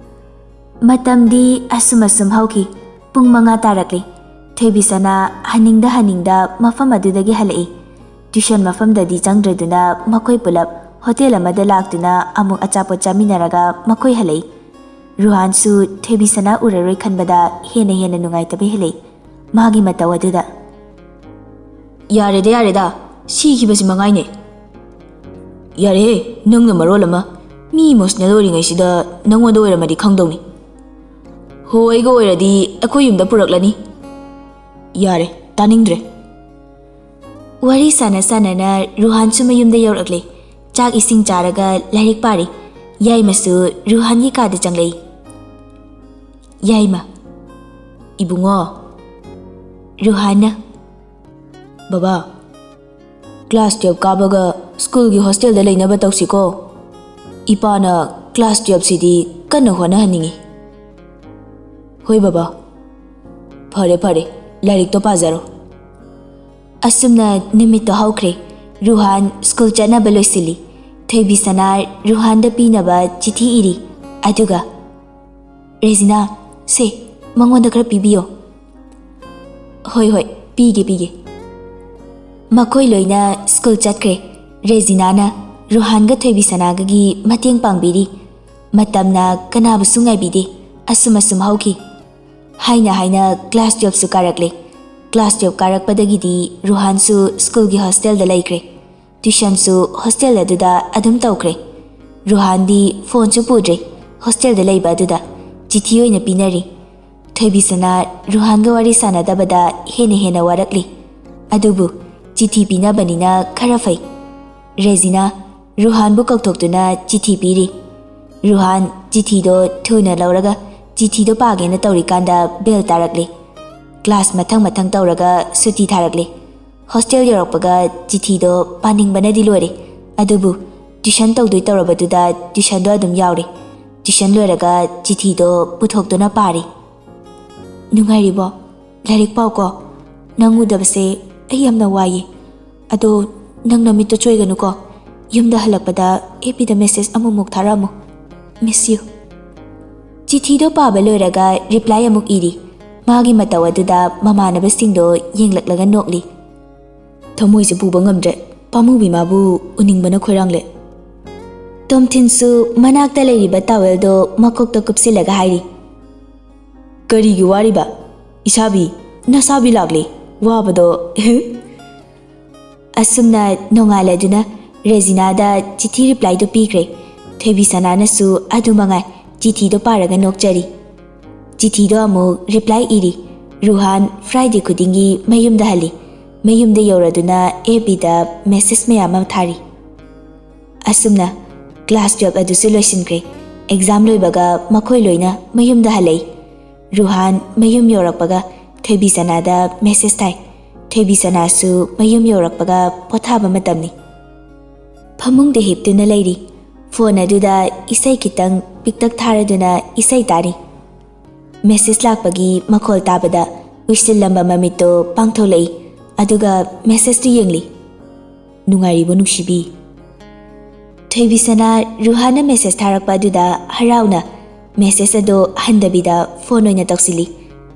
ꯃꯇꯝꯗꯤ ꯑꯁꯨꯝ ꯑꯁꯨꯝ ꯍꯧꯈꯤ꯫ ꯄꯨꯡ ꯃꯉꯥ ꯇꯥꯔꯛꯂꯦ꯫ ꯊꯣꯏꯕꯤꯁꯅꯥ ꯍꯟꯅꯤꯡꯗ ꯍꯟꯅꯤꯡꯗ ꯃꯐꯝ ꯑꯗꯨꯗꯒꯤ ꯍꯜꯂꯛꯏ꯫ ꯇ꯭ꯌꯨꯁꯟ ꯃꯐꯝꯗꯗꯤ ꯆꯪꯗ꯭ꯔꯗꯨꯅ ꯃꯈꯣꯏ ꯄꯨꯂꯞ ꯍꯣꯇꯦꯜ ꯑꯃꯗ ꯂꯥꯛꯇꯨꯅ ꯑꯃꯨꯛ ꯑꯆꯥꯄꯣꯠ ꯆꯥꯃꯤꯟꯅꯔꯒ ꯃꯈꯣꯏ ꯍꯜꯂꯛꯏ꯫ ꯔꯨꯍꯥꯟꯁꯨ ꯊꯣꯏꯕꯤꯁꯅꯥ ꯎꯔꯔꯣꯏ ꯈꯟꯕꯗ ꯍꯦꯟꯅ ꯍꯦꯟꯅ ꯅꯨꯡꯉꯥꯏꯇꯕ ꯍꯦꯜꯂꯛꯏ꯫ ꯃꯥꯒꯤ ꯃꯇꯧ ꯑꯗꯨꯗ꯫ "ꯌꯥꯔꯦꯗ, ꯌꯥꯔꯦꯗ, ꯁꯤꯈꯤꯕꯁꯤ ꯃꯉꯥꯏꯅꯦ꯫ ꯌꯥꯔꯦꯍꯦ, ꯅꯪꯅ ꯃꯔꯣꯜ ꯑꯃ꯫ ꯃꯤ ꯏꯃꯣꯁꯅꯦꯜ ꯑꯣꯏꯔꯤꯉꯩꯁꯤꯗ ꯅꯪꯉꯣꯟꯗ ꯑꯣꯏꯔꯝꯃꯗꯤ ꯈꯪꯗꯧꯅꯤ꯫ ꯍꯣ, ꯑꯩꯒ ꯑꯣꯏꯔꯗꯤ ꯑꯩꯈꯣꯏ ꯌꯨꯝꯗ ꯄꯨꯔꯛꯂꯅꯤ꯫ ꯌꯥꯔꯦ, ꯇꯥꯅꯤꯡꯗ꯭ꯔꯦ꯫ ꯋꯥꯔꯤ ꯁꯥꯟꯅ ꯁꯥꯟꯅꯅ ꯔꯨꯍꯥꯟꯁꯨ ꯃꯌꯨꯝꯗ ꯌꯧꯔꯛꯂꯦ꯫ ꯆꯥꯛ ꯏꯁꯤꯡ ꯆꯥꯔꯒ ꯂꯥꯏꯔꯤꯛ ꯄꯥꯔꯤ꯫ ꯌꯥꯏꯃꯁꯨ ꯔꯨꯍꯥꯟꯒꯤ ꯀꯥꯗ ꯆꯪꯂꯛꯏ꯫ ꯌꯥꯏꯃ꯫ ꯏꯕꯨꯡꯉꯣ꯫ ꯔꯨꯍꯥꯟꯅ꯫ ꯕꯕꯥ, ꯀ꯭ꯂꯥꯁ ꯇꯨꯌꯦꯜꯞ ꯀꯥꯕꯒ ꯁ꯭ꯀꯨꯜꯒꯤ ꯍꯣꯁꯇꯦꯜꯗ ꯂꯩꯅꯕ ꯇꯧꯁꯤꯀꯣ꯫ ꯏꯄꯥꯅ ꯀ꯭ꯂꯥꯁ ꯇꯨꯌꯦꯜꯞꯁꯤꯗꯤ ꯀꯟꯅ ꯍꯣꯠꯅꯍꯟꯅꯤꯡꯉꯤ꯫ ꯍꯣꯏ ꯕꯕꯥ꯫ ꯐꯔꯦ ꯐꯔꯦ, ꯂꯥꯏꯔꯤꯛꯇꯣ ꯄꯥꯖꯔꯣ꯫ ꯑꯁꯨꯝꯅ ꯅꯨꯃꯤꯠꯇꯣ ꯍꯧꯈ꯭ꯔꯦ꯫ ꯔꯨꯍꯥꯟ ꯁ꯭ꯀꯨꯜ ꯆꯠꯅꯕ ꯂꯣꯏꯁꯤꯜꯂꯤ꯫ ꯊꯣꯏꯕꯤꯁꯅꯥ ꯔꯨꯍꯥꯟꯗ ꯄꯤꯅꯕ ꯆꯤꯊꯤ ꯏꯔꯤ꯫ ꯑꯗꯨꯒ, "ꯔꯦꯖꯤꯅꯥ, ꯁꯦ, ꯃꯉꯣꯟꯗ ꯈꯔ ꯄꯤꯕꯤꯌꯣ꯫" "ꯍꯣꯏ ꯍꯣꯏ, ꯄꯤꯒꯦ ꯄꯤꯒꯦ꯫" ꯃꯈꯣꯏ ꯂꯣꯏꯅ ꯁ꯭ꯀꯨꯜ ꯆꯠꯈ꯭ꯔꯦ꯫ ꯔꯦꯖꯤꯅꯥꯅ ꯔꯨꯍꯥꯟꯒ ꯊꯣꯏꯕꯤꯁꯅꯥꯒꯒꯤ ꯃꯇꯦꯡ ꯄꯥꯡꯕꯤꯔꯤ꯫ ꯃꯇꯝꯅ ꯀꯅꯥꯕꯨꯁꯨ ꯉꯥꯏꯕꯤꯗꯦ꯫ ꯑꯁꯨꯝ ꯑꯁꯨꯝ ꯍꯧꯈꯤ꯫ ꯍꯥꯏꯅ ꯍꯥꯏꯅ ꯀ꯭ꯂꯥꯁ ꯇꯨꯌꯦꯜꯞꯁꯨ ꯀꯥꯔꯛꯂꯦ꯫ ꯀ꯭ꯂꯥꯁ ꯇꯨꯌꯦꯜꯞ ꯀꯥꯔꯛꯄꯗꯒꯤꯗꯤ ꯔꯨꯍꯥꯟꯁꯨ ꯁ꯭ꯀꯨꯜꯒꯤ ꯍꯣꯁꯇꯦꯜꯗ ꯂꯩꯈ꯭ꯔꯦ꯫ ꯇ꯭ꯌꯨꯁꯟꯁꯨ ꯍꯣꯁꯇꯦꯜ ꯑꯗꯨꯗ ꯑꯗꯨꯝ ꯇꯧꯈ꯭ꯔꯦ꯫ ꯔꯨꯍꯥꯟꯗꯤ ꯐꯣꯟꯁꯨ ꯄꯨꯗ꯭ꯔꯦ꯫ ꯍꯣꯁꯇꯦꯜꯗ ꯂꯩꯕ ꯑꯗꯨꯗ ꯆꯤꯊꯤ ꯑꯣꯏꯅ ꯄꯤꯅꯔꯤ꯫ ꯊꯣꯏꯕꯤꯁꯅꯥ ꯔꯨꯍꯥꯟꯒ ꯋꯥꯔꯤ ꯁꯥꯟꯅꯗꯕꯗ ꯍꯦꯟꯅ ꯍꯦꯟꯅ ꯋꯥꯔꯛꯂꯤ꯫ ꯑꯗꯨꯕꯨ ꯆꯤꯊꯤ ꯄꯤꯅꯕꯅꯤꯅ ꯈꯔ ꯐꯩ꯫ ꯔꯦꯖꯤꯅꯥ ꯔꯨꯍꯥꯟꯕꯨ ꯀꯧꯊꯣꯛꯇꯨꯅ ꯆꯤꯊꯤ ꯄꯤꯔꯤ꯫ ꯔꯨꯍꯥꯟ ꯆꯤꯊꯤꯗꯣ ꯊꯨꯅ ꯂꯧꯔꯒ ꯆꯤꯊꯤꯗꯣ ꯄꯥꯒꯦꯅ ꯇꯧꯔꯤꯀꯥꯟꯗ ꯕꯦꯜ ꯇꯥꯔꯛꯂꯦ꯫ ꯀ꯭ꯂꯥꯁ ꯃꯊꯪ ꯃꯊꯪ ꯇꯧꯔꯒ ꯁꯨꯇꯤ ꯊꯥꯔꯛꯂꯦ꯫ ꯍꯣꯁꯇꯦꯜ ꯌꯧꯔꯛꯄꯒ ꯆꯤꯊꯤꯗꯣ ꯄꯥꯅꯤꯡꯕꯅꯗꯤ ꯂꯣꯏꯔꯦ꯫ ꯑꯗꯨꯕꯨ ꯇ꯭ꯌꯨꯁꯟ ꯇꯧꯗꯣꯏ ꯇꯧꯔꯕꯗꯨꯗ ꯇ꯭ꯌꯨꯁꯟꯗꯣ ꯑꯗꯨꯝ ꯌꯥꯎꯔꯦ꯫ ꯇ꯭ꯌꯨꯁꯟ ꯂꯣꯏꯔꯒ ꯆꯤꯊꯤꯗꯣ ꯄꯨꯊꯣꯛꯇꯨꯅ ꯄꯥꯔꯤ꯫ "ꯅꯨꯡꯉꯥꯏꯔꯤꯕꯣ? ꯂꯥꯏꯔꯤꯛ ꯄꯥꯎꯀꯣ꯫ ꯅꯪ ꯎꯗꯕꯁꯦ ꯑꯩ ꯌꯥꯝꯅ ꯋꯥꯏꯌꯦ꯫ ꯑꯗꯣ ꯅꯪ ꯅꯃꯤꯠꯇꯣ ꯆꯣꯏꯒꯅꯨꯀꯣ꯫ ꯌꯨꯝꯗ ꯍꯜꯂꯛꯄꯗ ꯑꯦꯐ ꯕꯤꯗ ꯃꯦꯁꯦꯖ ꯑꯃꯨꯛꯃꯨꯛ ꯊꯥꯔꯛꯑꯝꯃꯨ꯫ Miss you꯫" ꯆꯤꯊꯤꯗꯣ ꯄꯥꯕ ꯂꯣꯏꯔꯒ ꯔꯤꯄ꯭ꯂꯥꯏ ꯑꯃꯨꯛ ꯏꯔꯤ꯫ ꯃꯥꯒꯤ ꯃꯇꯧ ꯑꯗꯨꯗ ꯃꯃꯥꯟꯅꯕꯁꯤꯡꯗꯣ ꯌꯦꯡꯂꯛꯂꯒ ꯅꯣꯛꯂꯤ꯫ "ꯊꯃꯣꯏꯁꯦ ꯄꯨꯕ ꯉꯝꯗ꯭ꯔꯦ꯫ ꯄꯥꯃꯨꯕꯤ ꯃꯥꯕꯨ ꯎꯅꯤꯡꯕꯅ ꯈꯣꯏꯔꯥꯡꯂꯦ꯫" ꯇꯣꯝꯊꯤꯟꯁꯨ ꯃꯅꯥꯛꯇ ꯂꯩꯔꯤꯕ ꯇꯥꯋꯦꯜꯗꯣ ꯃꯀꯣꯛꯇ ꯀꯨꯞꯁꯤꯜꯂꯒ ꯍꯥꯏꯔꯤ꯫ "ꯀꯔꯤꯒꯤ ꯋꯥꯔꯤꯕ? ꯏꯁꯥꯕꯤ, ꯅꯁꯥꯕꯤ ꯂꯥꯛꯂꯦ꯫ ꯋꯥꯕꯗꯣ?" ꯑꯁꯨꯝꯅ ꯅꯣꯡꯉꯥꯜꯂꯗꯨꯅ ꯔꯦꯖꯤꯅꯥꯗ ꯆꯤꯊꯤ ꯔꯤꯄ꯭ꯂꯥꯏꯗꯨ ꯄꯤꯈ꯭ꯔꯦ꯫ ꯊꯣꯏꯕꯤꯁꯅꯥꯅꯁꯨ ꯑꯗꯨ ꯃꯉꯥꯏ, ꯆꯤꯊꯤꯗꯣ ꯄꯥꯔꯒ ꯅꯣꯛꯆꯔꯤ꯫ ꯆꯤꯊꯤꯗꯣ ꯑꯃꯨꯛ ꯔꯤꯄ꯭ꯂꯥꯏ ꯏꯔꯤ꯫ ꯔꯨꯍꯥꯟ ꯐ꯭ꯔꯥꯏꯗꯦ ꯈꯨꯗꯤꯡꯒꯤ ꯃꯌꯨꯝꯗ ꯍꯜꯂꯤ꯫ ꯃꯌꯨꯝꯗ ꯌꯧꯔꯗꯨꯅ ꯑꯦꯐ ꯕꯤꯗ ꯃꯦꯁꯦꯖ ꯃꯌꯥꯝ ꯑꯃ ꯊꯥꯔꯤ꯫ ꯑꯁꯨꯝꯅ ꯀ꯭ꯂꯥꯁ ꯇꯨꯌꯦꯜꯐ ꯑꯗꯨꯁꯨ ꯂꯣꯏꯁꯤꯟꯈ꯭ꯔꯦ꯫ ꯑꯦꯛꯖꯥꯝ ꯂꯣꯏꯕꯒ ꯃꯈꯣꯏ ꯂꯣꯏꯅ ꯃꯌꯨꯝꯗ ꯍꯜꯂꯛꯏ꯫ ꯔꯨꯍꯥꯟ ꯃꯌꯨꯝ ꯌꯧꯔꯛꯄꯒ ꯊꯣꯏꯕꯤꯁꯅꯥꯗ ꯃꯦꯁꯦꯖ ꯊꯥꯏ꯫ ꯊꯣꯏꯕꯤꯁꯅꯥꯁꯨ ꯃꯌꯨꯝ ꯌꯧꯔꯛꯄꯒ ꯄꯣꯊꯥꯕ ꯃꯇꯝꯅꯤ꯫ ꯐꯃꯨꯡꯗ ꯍꯤꯞꯇꯨꯅ ꯂꯩꯔꯤ꯫ ꯐꯣꯟ ꯑꯗꯨꯗ ꯏꯁꯩ ꯈꯤꯇꯪ ꯄꯤꯛꯇꯛ ꯊꯥꯔꯗꯨꯅ ꯏꯁꯩ ꯇꯥꯔꯤ꯫ ꯃꯦꯁꯦꯖ ꯂꯥꯛꯄꯒꯤ ꯃꯈꯣꯜ ꯇꯥꯕꯗ ꯎꯏꯁꯤꯜꯂꯝꯕ ꯃꯃꯤꯠꯇꯣ ꯄꯥꯡꯊꯣꯛꯂꯛꯏ꯫ ꯑꯗꯨꯒ ꯃꯦꯁꯦꯖꯇꯨ ꯌꯦꯡꯂꯤ꯫ "ꯅꯨꯡꯉꯥꯏꯔꯤꯕꯣ ꯅꯨꯡꯁꯤꯕꯤ?" ꯊꯣꯏꯕꯤꯁꯅꯥ ꯔꯨꯍꯥꯟꯅ ꯃꯦꯁꯦꯖ ꯊꯥꯔꯛꯄ ꯑꯗꯨꯗ ꯍꯔꯥꯎꯅ ꯃꯦꯁꯦꯖ ꯑꯗꯣ ꯍꯟꯗꯕꯤꯗ ꯐꯣꯟ ꯑꯣꯏꯅ ꯇꯧꯁꯤꯜꯂꯤ꯫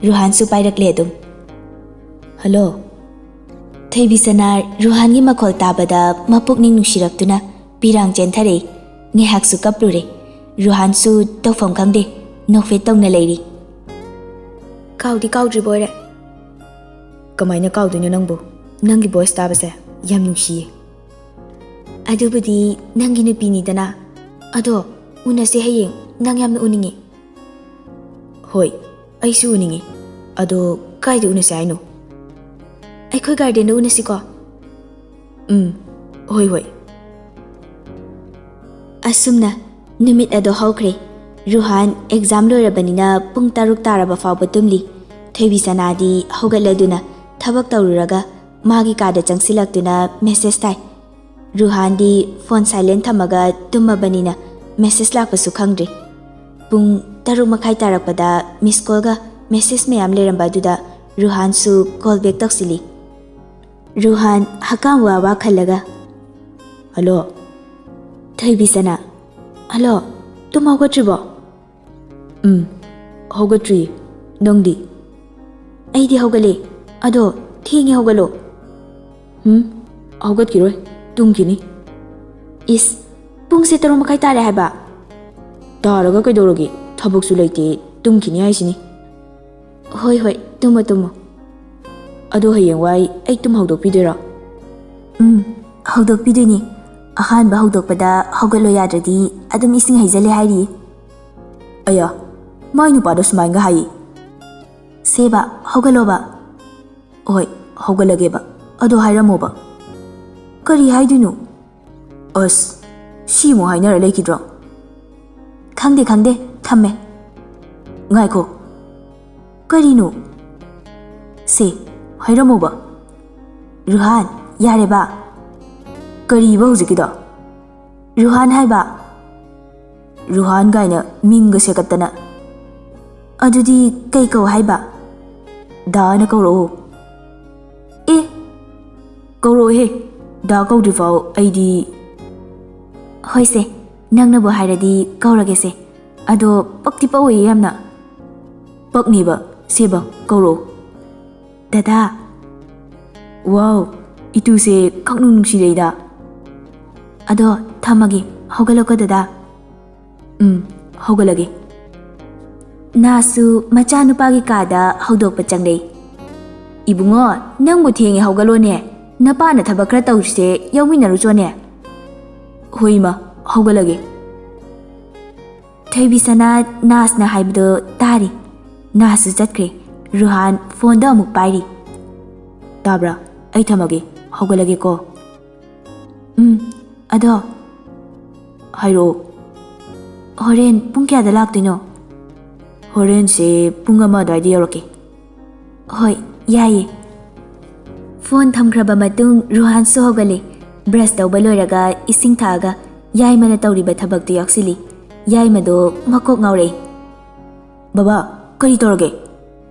ꯔꯨꯍꯥꯟꯁꯨ ꯄꯥꯏꯔꯛꯂꯦ ꯑꯗꯨꯝ꯫ "ꯍꯜꯂꯣ?" ꯊꯣꯏꯕꯤꯁꯅꯥ ꯔꯨꯍꯥꯟꯒꯤ ꯃꯈꯣꯜ ꯇꯥꯕꯗ ꯃꯄꯨꯛꯅꯤꯡ ꯅꯨꯡꯁꯤꯔꯛꯇꯨꯅ ꯄꯤꯔꯥꯡ ꯆꯦꯟꯊꯔꯛꯏ꯫ ꯉꯥꯏꯍꯥꯛꯁꯨ ꯀꯞꯂꯨꯔꯦ꯫ ꯔꯨꯍꯥꯟꯁꯨ ꯇꯧꯐꯝ ꯈꯪꯗꯦ, ꯅꯣꯛꯐꯦꯠ ꯇꯧꯅ ꯂꯩꯔꯤ꯫ "ꯀꯥꯎꯗꯤ ꯀꯥꯎꯗ꯭ꯔꯤꯕ ꯑꯣꯏꯔꯦ?" "ꯀꯃꯥꯏꯅ ꯀꯥꯎꯗꯣꯏꯅꯣ ꯅꯪꯕꯨ? ꯅꯪꯒꯤ ꯚꯣꯏꯁ ꯇꯥꯕꯁꯦ ꯌꯥꯝ ꯅꯨꯡꯁꯤꯌꯦ꯫" "ꯑꯗꯨꯕꯨꯗꯤ ꯅꯪꯒꯤ ꯅꯨꯄꯤꯅꯤꯗꯅ꯫ ꯑꯗꯣ ꯎꯅꯁꯦ ꯍꯌꯦꯡ, ꯅꯪ ꯌꯥꯝꯅ ꯎꯅꯤꯡꯉꯦ꯫" "ꯍꯣꯏ, ꯑꯩꯁꯨ ꯎꯅꯤꯡꯉꯤ꯫ ꯑꯗꯣ ꯀꯥꯏꯗ ꯎꯅꯁꯦ ꯍꯥꯏꯅꯣ?" "ꯑꯩꯈꯣꯏ ꯒꯥꯔꯗꯦꯟꯗ ꯎꯅꯁꯤꯀꯣ?" "ꯎꯝ, ꯍꯣꯏ ꯍꯣꯏ꯫" ꯑꯁꯨꯝꯅ ꯅꯨꯃꯤꯠ ꯑꯗꯣ ꯍꯧꯈ꯭ꯔꯦ꯫ ꯔꯨꯍꯥꯟ ꯑꯦꯛꯖꯥꯝ ꯂꯣꯏꯔꯕꯅꯤꯅ ꯄꯨꯡ ꯇꯔꯨꯛ ꯇꯥꯔꯕ ꯐꯥꯎꯕ ꯇꯨꯝꯂꯤ꯫ ꯊꯣꯏꯕꯤꯁꯅꯥꯗꯤ ꯍꯧꯒꯠꯂꯗꯨꯅ ꯊꯕꯛ ꯇꯧꯔꯨꯔꯒ ꯃꯥꯒꯤ ꯀꯥꯗ ꯆꯪꯁꯤꯜꯂꯛꯇꯨꯅ ꯃꯦꯁꯦꯖ ꯊꯥꯏ꯫ ꯔꯨꯍꯥꯟꯗꯤ ꯐꯣꯟ ꯁꯥꯏꯂꯦꯟ ꯊꯝꯃꯒ ꯇꯨꯝꯃꯕꯅꯤꯅ ꯃꯦꯁꯦꯖ ꯂꯥꯛꯄꯁꯨ ꯈꯪꯗ꯭ꯔꯤ꯫ ꯄꯨꯡ ꯇꯔꯨꯛ ꯃꯈꯥꯏ ꯇꯥꯔꯛꯄꯗ ꯃꯤꯁ ꯀꯣꯜꯒ ꯃꯦꯁꯦꯖ ꯃꯌꯥꯝ ꯂꯩꯔꯝꯕ ꯑꯗꯨꯗ ꯔꯨꯍꯥꯟꯁꯨ ꯀꯣꯜ ꯕꯦꯛ ꯇꯧꯁꯤꯜꯂꯤ꯫ ꯔꯨꯍꯥꯟ ꯍꯀꯥꯝ ꯋꯥ ꯋꯥ ꯈꯜꯂꯒ, "ꯍꯜꯂꯣ?" ꯊꯣꯏꯕꯤꯁꯅꯥ, "ꯍꯜꯂꯣ, ꯇꯨꯝ ꯍꯧꯒꯠꯇ꯭ꯔꯤꯕꯣ?" "ꯎꯝ, ꯍꯧꯒꯠꯇ꯭ꯔꯤꯌꯦ꯫ ꯅꯪꯗꯤ?" "ꯑꯩꯗꯤ ꯍꯧꯒꯠꯂꯦ꯫ ꯑꯗꯣ ꯊꯦꯡꯉꯦ, ꯍꯧꯒꯠꯂꯣ꯫" "ꯎꯝ, ꯍꯧꯒꯠꯈꯤꯔꯣꯏ, ꯇꯨꯝꯈꯤꯅꯤ꯫" "ꯏꯁ, ꯄꯨꯡꯁꯦ ꯇꯔꯨꯛ ꯃꯈꯥꯏ ꯇꯥꯔꯦ ꯍꯥꯏꯕ꯫" "ꯇꯥꯔꯒ ꯀꯩꯗꯧꯔꯒꯦ? ꯊꯕꯛꯁꯨ ꯂꯩꯇꯦ, ꯇꯨꯝꯈꯤꯅꯤ ꯍꯥꯏꯁꯤꯅꯤ꯫" "ꯍꯣꯏ, ꯍꯣꯏ, ꯇꯨꯝꯃꯣ, ꯇꯨꯝꯃꯣ꯫" "ꯑꯗꯣ ꯍꯌꯦꯡꯋꯥꯏ ꯑꯩ ꯇꯨꯝ ꯍꯧꯗꯣꯛꯄꯤꯗꯣꯏꯔꯣ?" ꯎꯝ, ꯍꯧꯗꯣꯛꯄꯤꯗꯣꯏꯅꯤ꯫ ꯑꯍꯥꯟꯕ ꯍꯧꯗꯣꯛꯄꯗ ꯍꯧꯒꯠꯂꯣ ꯌꯥꯗ꯭ꯔꯗꯤ ꯑꯗꯨꯝ ꯏꯁꯤꯡ ꯍꯩꯖꯜꯂꯦ ꯍꯥꯏꯔꯤꯌꯦ꯫ ꯑꯌꯥ, ꯃꯥꯏ ꯅꯨꯄꯥꯗꯣ ꯁꯨꯃꯥꯏꯅꯒ ꯍꯥꯏꯌꯦ꯫ ꯁꯦꯕ, ꯍꯧꯒꯠꯂꯣꯕ꯫ ꯍꯣꯏ, ꯍꯧꯒꯠꯂꯒꯦꯕ꯫ ꯑꯗꯣ ꯍꯥꯏꯔꯝꯃꯣꯕ꯫ ꯀꯔꯤ ꯍꯥꯏꯗꯣꯏꯅꯣ? ꯑꯁ, ꯁꯤꯃꯨꯛ ꯍꯥꯏꯅꯔ ꯂꯩꯈꯤꯗ꯭ꯔꯣ? ꯈꯪꯗꯦ, ꯈꯪꯗꯦ, ꯊꯝꯃꯦ꯫ ꯉꯥꯏꯈꯣ꯫ ꯀꯔꯤꯅꯣ? ꯁꯦ, ꯍꯥꯏꯔꯝꯃꯣꯕ꯫ ꯔꯨꯍꯥꯟ, ꯌꯥꯔꯦꯕ꯫ ꯀꯔꯤꯕ ꯍꯧꯖꯤꯛꯀꯤꯗꯣ? ꯔꯨꯍꯥꯟ ꯍꯥꯏꯕ꯫ ꯔꯨꯍꯥꯟ ꯀꯥꯏꯅ ꯃꯤꯡꯒ ꯁꯦꯀꯠꯇꯅ꯫ ꯑꯗꯨꯗꯤ ꯀꯩ ꯀꯧ ꯍꯥꯏꯕ? ꯗꯥꯅ ꯀꯧꯔꯛꯑꯣ꯫ ꯑꯦ, ꯀꯧꯔꯛꯑꯣꯍꯦ꯫ ꯗꯥ ꯀꯧꯗ꯭ꯔꯤꯐꯥꯎ ꯑꯩꯗꯤ꯫ ꯍꯣꯏꯁꯦ, ꯅꯪꯅꯕꯨ ꯍꯥꯏꯔꯗꯤ ꯀꯧꯔꯒꯦꯁꯦ꯫ ꯑꯗꯣ ꯄꯛꯇꯤ ꯄꯛꯑꯣꯏꯌꯦ ꯌꯥꯝꯅ꯫ ꯄꯛꯅꯤꯕ, ꯁꯦꯕ, ꯀꯧꯔꯛꯑꯣ꯫ ꯗꯗꯥ꯫ ꯋꯥꯎ, ꯏꯇꯨꯁꯦ ꯈꯪꯅꯨꯡ ꯅꯨꯡꯁꯤꯔꯛꯏꯗ꯫ ꯑꯗꯣ ꯊꯝꯃꯒꯦ, ꯍꯧꯒꯠꯂꯣꯀꯣ ꯗꯗꯥ꯫ ꯎꯝ, ꯍꯧꯒꯠꯂꯒꯦ꯫ ꯅꯥꯁꯁꯨ ꯃꯆꯥꯅꯨꯄꯥꯒꯤ ꯀꯥꯗ ꯍꯧꯗꯣꯛꯄ ꯆꯪꯂꯛꯏ꯫ "ꯏꯕꯨꯡꯉꯣ, ꯅꯪꯕꯨ ꯊꯦꯡꯉꯦ, ꯍꯧꯒꯠꯂꯣꯅꯦ꯫ ꯅꯄꯥꯅ ꯊꯕꯛ ꯈꯔ ꯇꯧꯔꯤꯁꯦ, ꯌꯥꯎꯃꯤꯟꯅꯔꯨꯆꯣꯅꯦ꯫" "ꯍꯣꯏ ꯏꯃꯥ, ꯍꯧꯒꯠꯂꯒꯦ꯫" ꯊꯣꯏꯕꯤꯁꯅꯥ ꯅꯥꯁꯅ ꯍꯥꯏꯕꯗꯣ ꯇꯥꯔꯤ꯫ ꯅꯥꯁꯁꯨ ꯆꯠꯈ꯭ꯔꯦ꯫ ꯔꯨꯍꯥꯟ ꯐꯣꯟꯗꯣ ꯑꯃꯨꯛ ꯄꯥꯏꯔꯤ꯫ "ꯇꯥꯕ꯭ꯔꯥ? ꯑꯩ ꯊꯝꯃꯒꯦ꯫ ꯍꯧꯒꯠꯂꯒꯦꯀꯣ꯫" "ꯎꯝ, ꯑꯗꯣ꯫" "ꯍꯥꯏꯔꯛꯑꯣ꯫" "ꯍꯣꯔꯦꯟ ꯄꯨꯡ ꯀꯌꯥꯗ ꯂꯥꯛꯇꯣꯏꯅꯣ?" "ꯍꯣꯔꯦꯟꯁꯦ ꯄꯨꯡ ꯑꯃ ꯑꯗꯨꯋꯥꯏꯗ ꯌꯧꯔꯛꯀꯦ꯫" "ꯍꯣꯏ, ꯌꯥꯏꯌꯦ꯫" ꯐꯣꯟ ꯊꯝꯈ꯭ꯔꯕ ꯃꯇꯨꯡ ꯔꯨꯍꯥꯟꯁꯨ ꯍꯧꯒꯠꯂꯦ꯫ ꯕ꯭ꯔꯁ ꯇꯧꯕ ꯂꯣꯏꯔꯒ ꯏꯁꯤꯡ ꯊꯛꯑꯒ ꯌꯥꯏꯃꯅ ꯇꯧꯔꯤꯕ ꯊꯕꯛꯇꯨ ꯌꯥꯎꯁꯤꯜꯂꯤ꯫ ꯌꯥꯏꯃꯗꯣ ꯃꯀꯣꯛ ꯉꯥꯎꯔꯛꯏ꯫ "ꯕꯕꯥ, ꯀꯔꯤ ꯇꯧꯔꯒꯦ?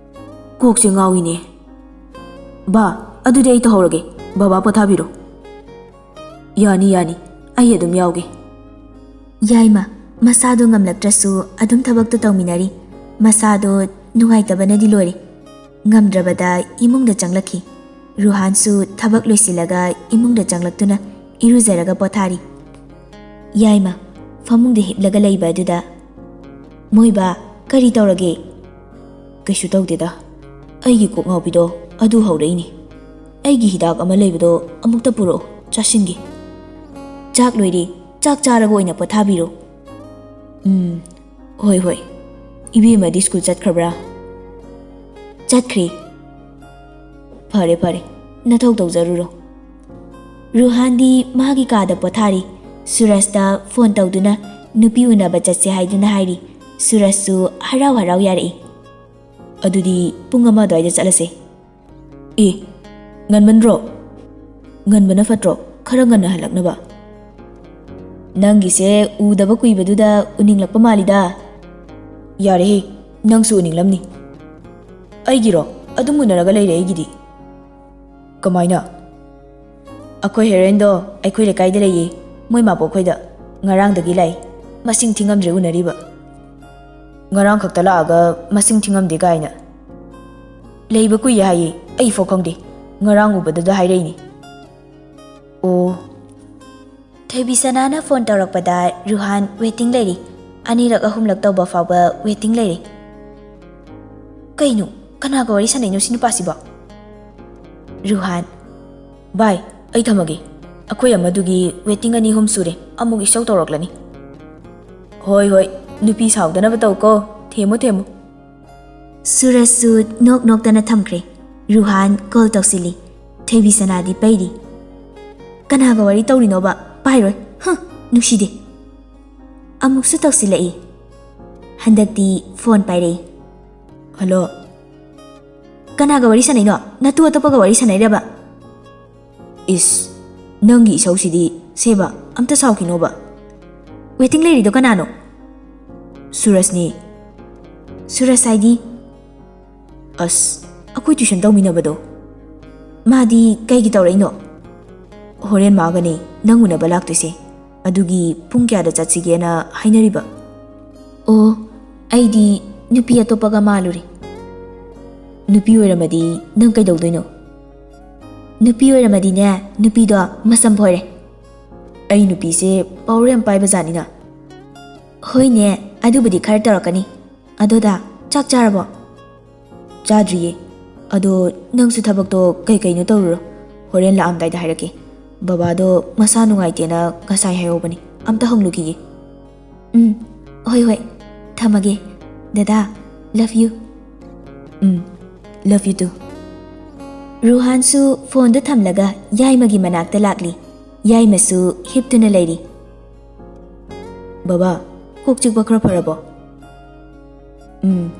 ꯀꯣꯛꯁꯦ ꯉꯥꯎꯏꯅꯦ꯫" "ꯕꯥ, ꯑꯗꯨꯗꯤ ꯑꯩ ꯇꯧꯍꯧꯔꯒꯦ꯫ ꯕꯕꯥ ꯄꯣꯊꯥꯕꯤꯔꯣ꯫" "ꯌꯥꯅꯤ, ꯌꯥꯅꯤ꯫ ꯑꯩ ꯑꯗꯨꯝ ꯌꯥꯎꯒꯦ꯫" ꯌꯥꯏꯃ, ꯃꯁꯥꯗꯣ ꯉꯝꯂꯛꯇ꯭ꯔꯁꯨ ꯑꯗꯨꯝ ꯊꯕꯛꯇꯣ ꯇꯧꯃꯤꯟꯅꯔꯤ꯫ ꯃꯁꯥꯗꯣ ꯅꯨꯡꯉꯥꯏꯇꯕꯅꯗꯤ ꯂꯣꯏꯔꯦ꯫ ꯉꯝꯗ꯭ꯔꯕꯗ ꯏꯃꯨꯡꯗ ꯆꯪꯂꯛꯈꯤ꯫ ꯔꯨꯍꯥꯟꯁꯨ ꯊꯕꯛ ꯂꯣꯏꯁꯤꯜꯂꯒ ꯏꯃꯨꯡꯗ ꯆꯪꯂꯛꯇꯨꯅ ꯏꯔꯨꯖꯔꯒ ꯄꯣꯊꯥꯔꯤ꯫ ꯌꯥꯏꯃ, ꯐꯃꯨꯡꯗ ꯍꯤꯞꯂꯒ ꯂꯩꯕ ꯑꯗꯨꯗ, "ꯃꯣꯏꯕꯥ, ꯀꯔꯤ ꯇꯧꯔꯒꯦ?" "ꯀꯩꯁꯨ ꯇꯧꯗꯦꯗ꯫ ꯑꯩꯒꯤ ꯀꯣꯛ ꯉꯥꯎꯕꯤꯗꯣ ꯑꯗꯨ ꯍꯧꯔꯛꯏꯅꯦ꯫" ꯑꯩꯒꯤ ꯍꯤꯗꯥꯛ ꯑꯃ ꯂꯩꯕꯗꯣ ꯑꯃꯨꯛꯇ ꯄꯨꯔꯛꯑꯣ, ꯆꯥꯁꯤꯟꯒꯦ꯫ ꯆꯥꯛ ꯂꯣꯏꯔꯦ, ꯆꯥꯛ ꯆꯥꯔꯒ ꯑꯣꯏꯅ ꯄꯣꯊꯥꯕꯤꯔꯣ꯫ ꯎꯝ, ꯍꯣꯏ ꯍꯣꯏ꯫ ꯏꯕꯦꯝꯃꯗꯤ ꯁ꯭ꯀꯨꯜ ꯆꯠꯈ꯭ꯔꯕ꯭ꯔꯥ? ꯆꯠꯈ꯭ꯔꯦ꯫ ꯐꯔꯦ ꯐꯔꯦ, ꯅꯊꯧ ꯇꯧꯖꯔꯨꯔꯣ꯫ ꯔꯨꯍꯥꯟꯗꯤ ꯃꯥꯒꯤ ꯀꯥꯗ ꯄꯣꯊꯥꯔꯤ꯫ ꯁꯨꯔꯖꯇ ꯐꯣꯟ ꯇꯧꯗꯨꯅ ꯅꯨꯄꯤ ꯎꯅꯕ ꯆꯠꯁꯦ ꯍꯥꯏꯗꯨꯅ ꯍꯥꯏꯔꯤ꯫ ꯁꯨꯔꯖꯁꯨ ꯍꯔꯥꯎ ꯍꯔꯥꯎ ꯌꯥꯔꯛꯏ꯫ ꯑꯗꯨꯗꯤ ꯄꯨꯡ ꯑꯃ ꯑꯗꯨꯋꯥꯏꯗ ꯆꯠꯂꯁꯦ꯫ ꯑꯦ, ꯉꯟꯃꯟꯗ꯭ꯔꯣ? ꯉꯟꯕꯅ ꯐꯠꯇ꯭ꯔꯣ? ꯈꯔ ꯉꯟꯅ ꯍꯜꯂꯛꯅꯕ꯫ ꯅꯪꯒꯤꯁꯦ ꯎꯗꯕ ꯀꯨꯏꯕꯗꯨꯗ ꯎꯅꯤꯡꯂꯛꯄ ꯃꯥꯜꯂꯤꯗ꯫ ꯌꯥꯔꯦꯍꯦ, ꯅꯪꯁꯨ ꯎꯅꯤꯡꯂꯝꯅꯤ꯫ ꯑꯩꯒꯤꯔꯣ? ꯑꯗꯨꯝ ꯎꯅꯔꯒ ꯂꯩꯔꯦ ꯑꯩꯒꯤꯗꯤ꯫ ꯀꯃꯥꯏꯅ? ꯑꯩꯈꯣꯏ ꯍꯦꯔꯣꯏꯟꯗꯣ ꯑꯩꯈꯣꯏ ꯂꯩꯀꯥꯏꯗ ꯂꯩꯌꯦ, ꯃꯣꯏ ꯃꯥꯕꯣꯛ ꯈꯣꯏꯗ꯫ ꯉꯔꯥꯡꯗꯒꯤ ꯂꯥꯛꯏ, ꯃꯁꯤꯡ ꯊꯤꯉꯝꯗ꯭ꯔꯦ ꯎꯅꯔꯤꯕ꯫ ꯉꯔꯥꯡ ꯈꯛꯇ ꯂꯥꯛꯑꯒ ꯃꯁꯤꯡ ꯊꯤꯉꯝꯗꯦ ꯀꯥꯏꯅ꯫ ꯂꯩꯕ ꯀꯨꯏꯌꯦ ꯍꯥꯏꯌꯦ, ꯑꯩꯐꯥꯎ ꯈꯪꯗꯦ꯫ ꯉꯔꯥꯡ ꯎꯕꯗꯨꯗ ꯍꯥꯏꯔꯛꯏꯅꯤ꯫ ꯑꯣ꯫ ꯊꯣꯏꯕꯤꯁꯅꯥꯅ ꯐꯣꯟ ꯇꯧꯔꯛꯄꯗ ꯔꯨꯍꯥꯟ ꯋꯦꯇꯤꯡ ꯂꯩꯔꯤ꯫ ꯑꯅꯤꯔꯛ ꯑꯍꯨꯝꯂꯛ ꯇꯧꯕ ꯐꯥꯎꯕ ꯋꯦꯇꯤꯡ ꯂꯩꯔꯤ꯫ ꯀꯩꯅꯣ? ꯀꯅꯥꯒ ꯋꯥꯔꯤ ꯁꯥꯟꯅꯩꯅꯣ ꯁꯤ ꯅꯨꯄꯥꯁꯤꯕꯣ? ꯔꯨꯍꯥꯟ꯫ ꯚꯥꯏ, ꯑꯩ ꯊꯝꯃꯒꯦ꯫ ꯑꯩꯈꯣꯏ ꯑꯃꯗꯨꯒꯤ ꯋꯦꯇꯤꯡ ꯑꯅꯤ ꯑꯍꯨꯝ ꯁꯨꯔꯦ, ꯑꯃꯨꯛ ꯏꯁꯧ ꯇꯧꯔꯛꯂꯅꯤ꯫ ꯍꯣꯏ ꯍꯣꯏ, ꯅꯨꯄꯤ ꯁꯥꯎꯗꯅꯕ ꯇꯧꯀꯣ, ꯊꯦꯝꯃꯨ ꯊꯦꯝꯃꯨ꯫ ꯁꯨꯔꯖꯁꯨ ꯅꯣꯛ ꯅꯣꯛꯇꯅ ꯊꯝꯈ꯭ꯔꯦ꯫ ꯔꯨꯍꯥꯟ ꯀꯣꯜ ꯇꯧꯁꯤꯜꯂꯤ꯫ ꯊꯣꯏꯕꯤꯁꯅꯥꯗꯤ ꯄꯩꯔꯤ꯫ ꯀꯅꯥꯒ ꯋꯥꯔꯤ ꯇꯧꯔꯤꯅꯣꯕ? ꯄꯥꯏꯔꯣꯏ꯫ ꯍꯨꯝ, ꯅꯨꯡꯁꯤꯗꯦ꯫ ꯑꯃꯨꯛꯁꯨ ꯇꯧꯁꯤꯜꯂꯛꯏ꯫ ꯍꯟꯗꯛꯇꯤ ꯐꯣꯟ ꯄꯥꯏꯔꯛꯏ꯫ ꯍꯜꯂꯣ꯫ ꯀꯅꯥꯒ ꯋꯥꯔꯤ ꯁꯥꯟꯅꯩꯅꯣ? ꯅꯇꯨ ꯑꯇꯣꯞꯄꯒ ꯋꯥꯔꯤ ꯁꯥꯟꯅꯩꯔꯕ? ꯏꯁ, ꯅꯪꯒꯤ ꯏꯁꯧꯁꯤꯗꯤ꯫ ꯁꯦꯕ, ꯑꯝꯇ ꯁꯥꯎꯈꯤꯅꯣꯕ꯫ ꯋꯦꯇꯤꯡ ꯂꯩꯔꯤꯗꯣ ꯀꯅꯥꯅꯣ? ꯁꯨꯔꯖꯅꯤ꯫ ꯁꯨꯔꯖ ꯍꯥꯏꯗꯤ? ꯑꯁ, ꯑꯩꯈꯣꯏ ꯇ꯭ꯌꯨꯁꯟ ꯇꯧꯃꯤꯟꯅꯕꯗꯣ꯫ ꯃꯥꯗꯤ ꯀꯩꯒꯤ ꯇꯧꯔꯛꯏꯅꯣ? ꯍꯣꯔꯦꯟ ꯃꯥꯒꯅꯦ ꯅꯪ ꯎꯅꯕ ꯂꯥꯛꯇꯣꯏꯁꯦ꯫ ꯑꯗꯨꯒꯤ ꯄꯨꯡ ꯀꯌꯥꯗ ꯆꯠꯁꯤꯒꯦꯅ ꯍꯥꯏꯅꯔꯤꯕ꯫ ꯑꯣ, ꯑꯩꯗꯤ ꯅꯨꯄꯤ ꯑꯇꯣꯞꯄꯒ ꯃꯥꯜꯂꯨꯔꯦ꯫ ꯅꯨꯄꯤ ꯑꯣꯏꯔꯝꯃꯗꯤ ꯅꯪ ꯀꯩꯗꯧꯗꯣꯏꯅꯣ? ꯅꯨꯄꯤ ꯑꯣꯏꯔꯝꯃꯗꯤꯅꯦ, ꯅꯨꯄꯤꯗꯣ ꯃꯁꯝ ꯐꯣꯏꯔꯦ꯫ ꯑꯩ ꯅꯨꯄꯤꯁꯦ power ꯌꯥꯝ ꯄꯥꯏꯕ ꯖꯥꯠꯅꯤꯅ꯫ ꯍꯣꯏꯅꯦ, ꯑꯗꯨꯕꯨꯗꯤ ꯈꯔ ꯇꯧꯔꯛꯀꯅꯤ꯫ ꯑꯗꯣ ꯗꯥ, ꯆꯥꯛ ꯆꯥꯔꯕꯣ? ꯆꯥꯗ꯭ꯔꯤꯌꯦ꯫ ꯑꯗꯣ ꯅꯪꯁꯨ ꯊꯕꯛꯇꯣ ꯀꯩ ꯀꯩꯅꯣ ꯇꯧꯔꯨꯔꯣ, ꯍꯣꯔꯦꯟ ꯂꯥꯛꯑꯝꯗꯥꯏꯗ ꯍꯥꯏꯔꯛꯀꯦ꯫ ꯕꯕꯥꯗꯣ ꯃꯁꯥ ꯅꯨꯡꯉꯥꯏꯇꯦꯅ ꯉꯁꯥꯏ ꯍꯥꯏꯍꯧꯕꯅꯤ, ꯑꯝꯇ ꯍꯪꯂꯨꯈꯤꯒꯦ꯫ ꯎꯝ, ꯍꯣꯏ ꯍꯣꯏ, ꯊꯝꯃꯒꯦ꯫ ꯗꯗꯥ, love you꯫ Um, love you too꯫ ꯔꯨꯍꯥꯟꯁꯨ ꯐꯣꯟꯗꯨ ꯊꯝꯂꯒ ꯌꯥꯏꯃꯒꯤ ꯃꯅꯥꯛꯇ ꯂꯥꯛꯂꯤ꯫ ꯌꯥꯏꯃꯁꯨ ꯍꯤꯞꯇꯨꯅ ꯂꯩꯔꯤ꯫ ꯕꯕꯥ, ꯀꯣꯛ ꯆꯤꯛꯄ ꯈꯔ ꯐꯔꯕꯣ? ꯎꯝ,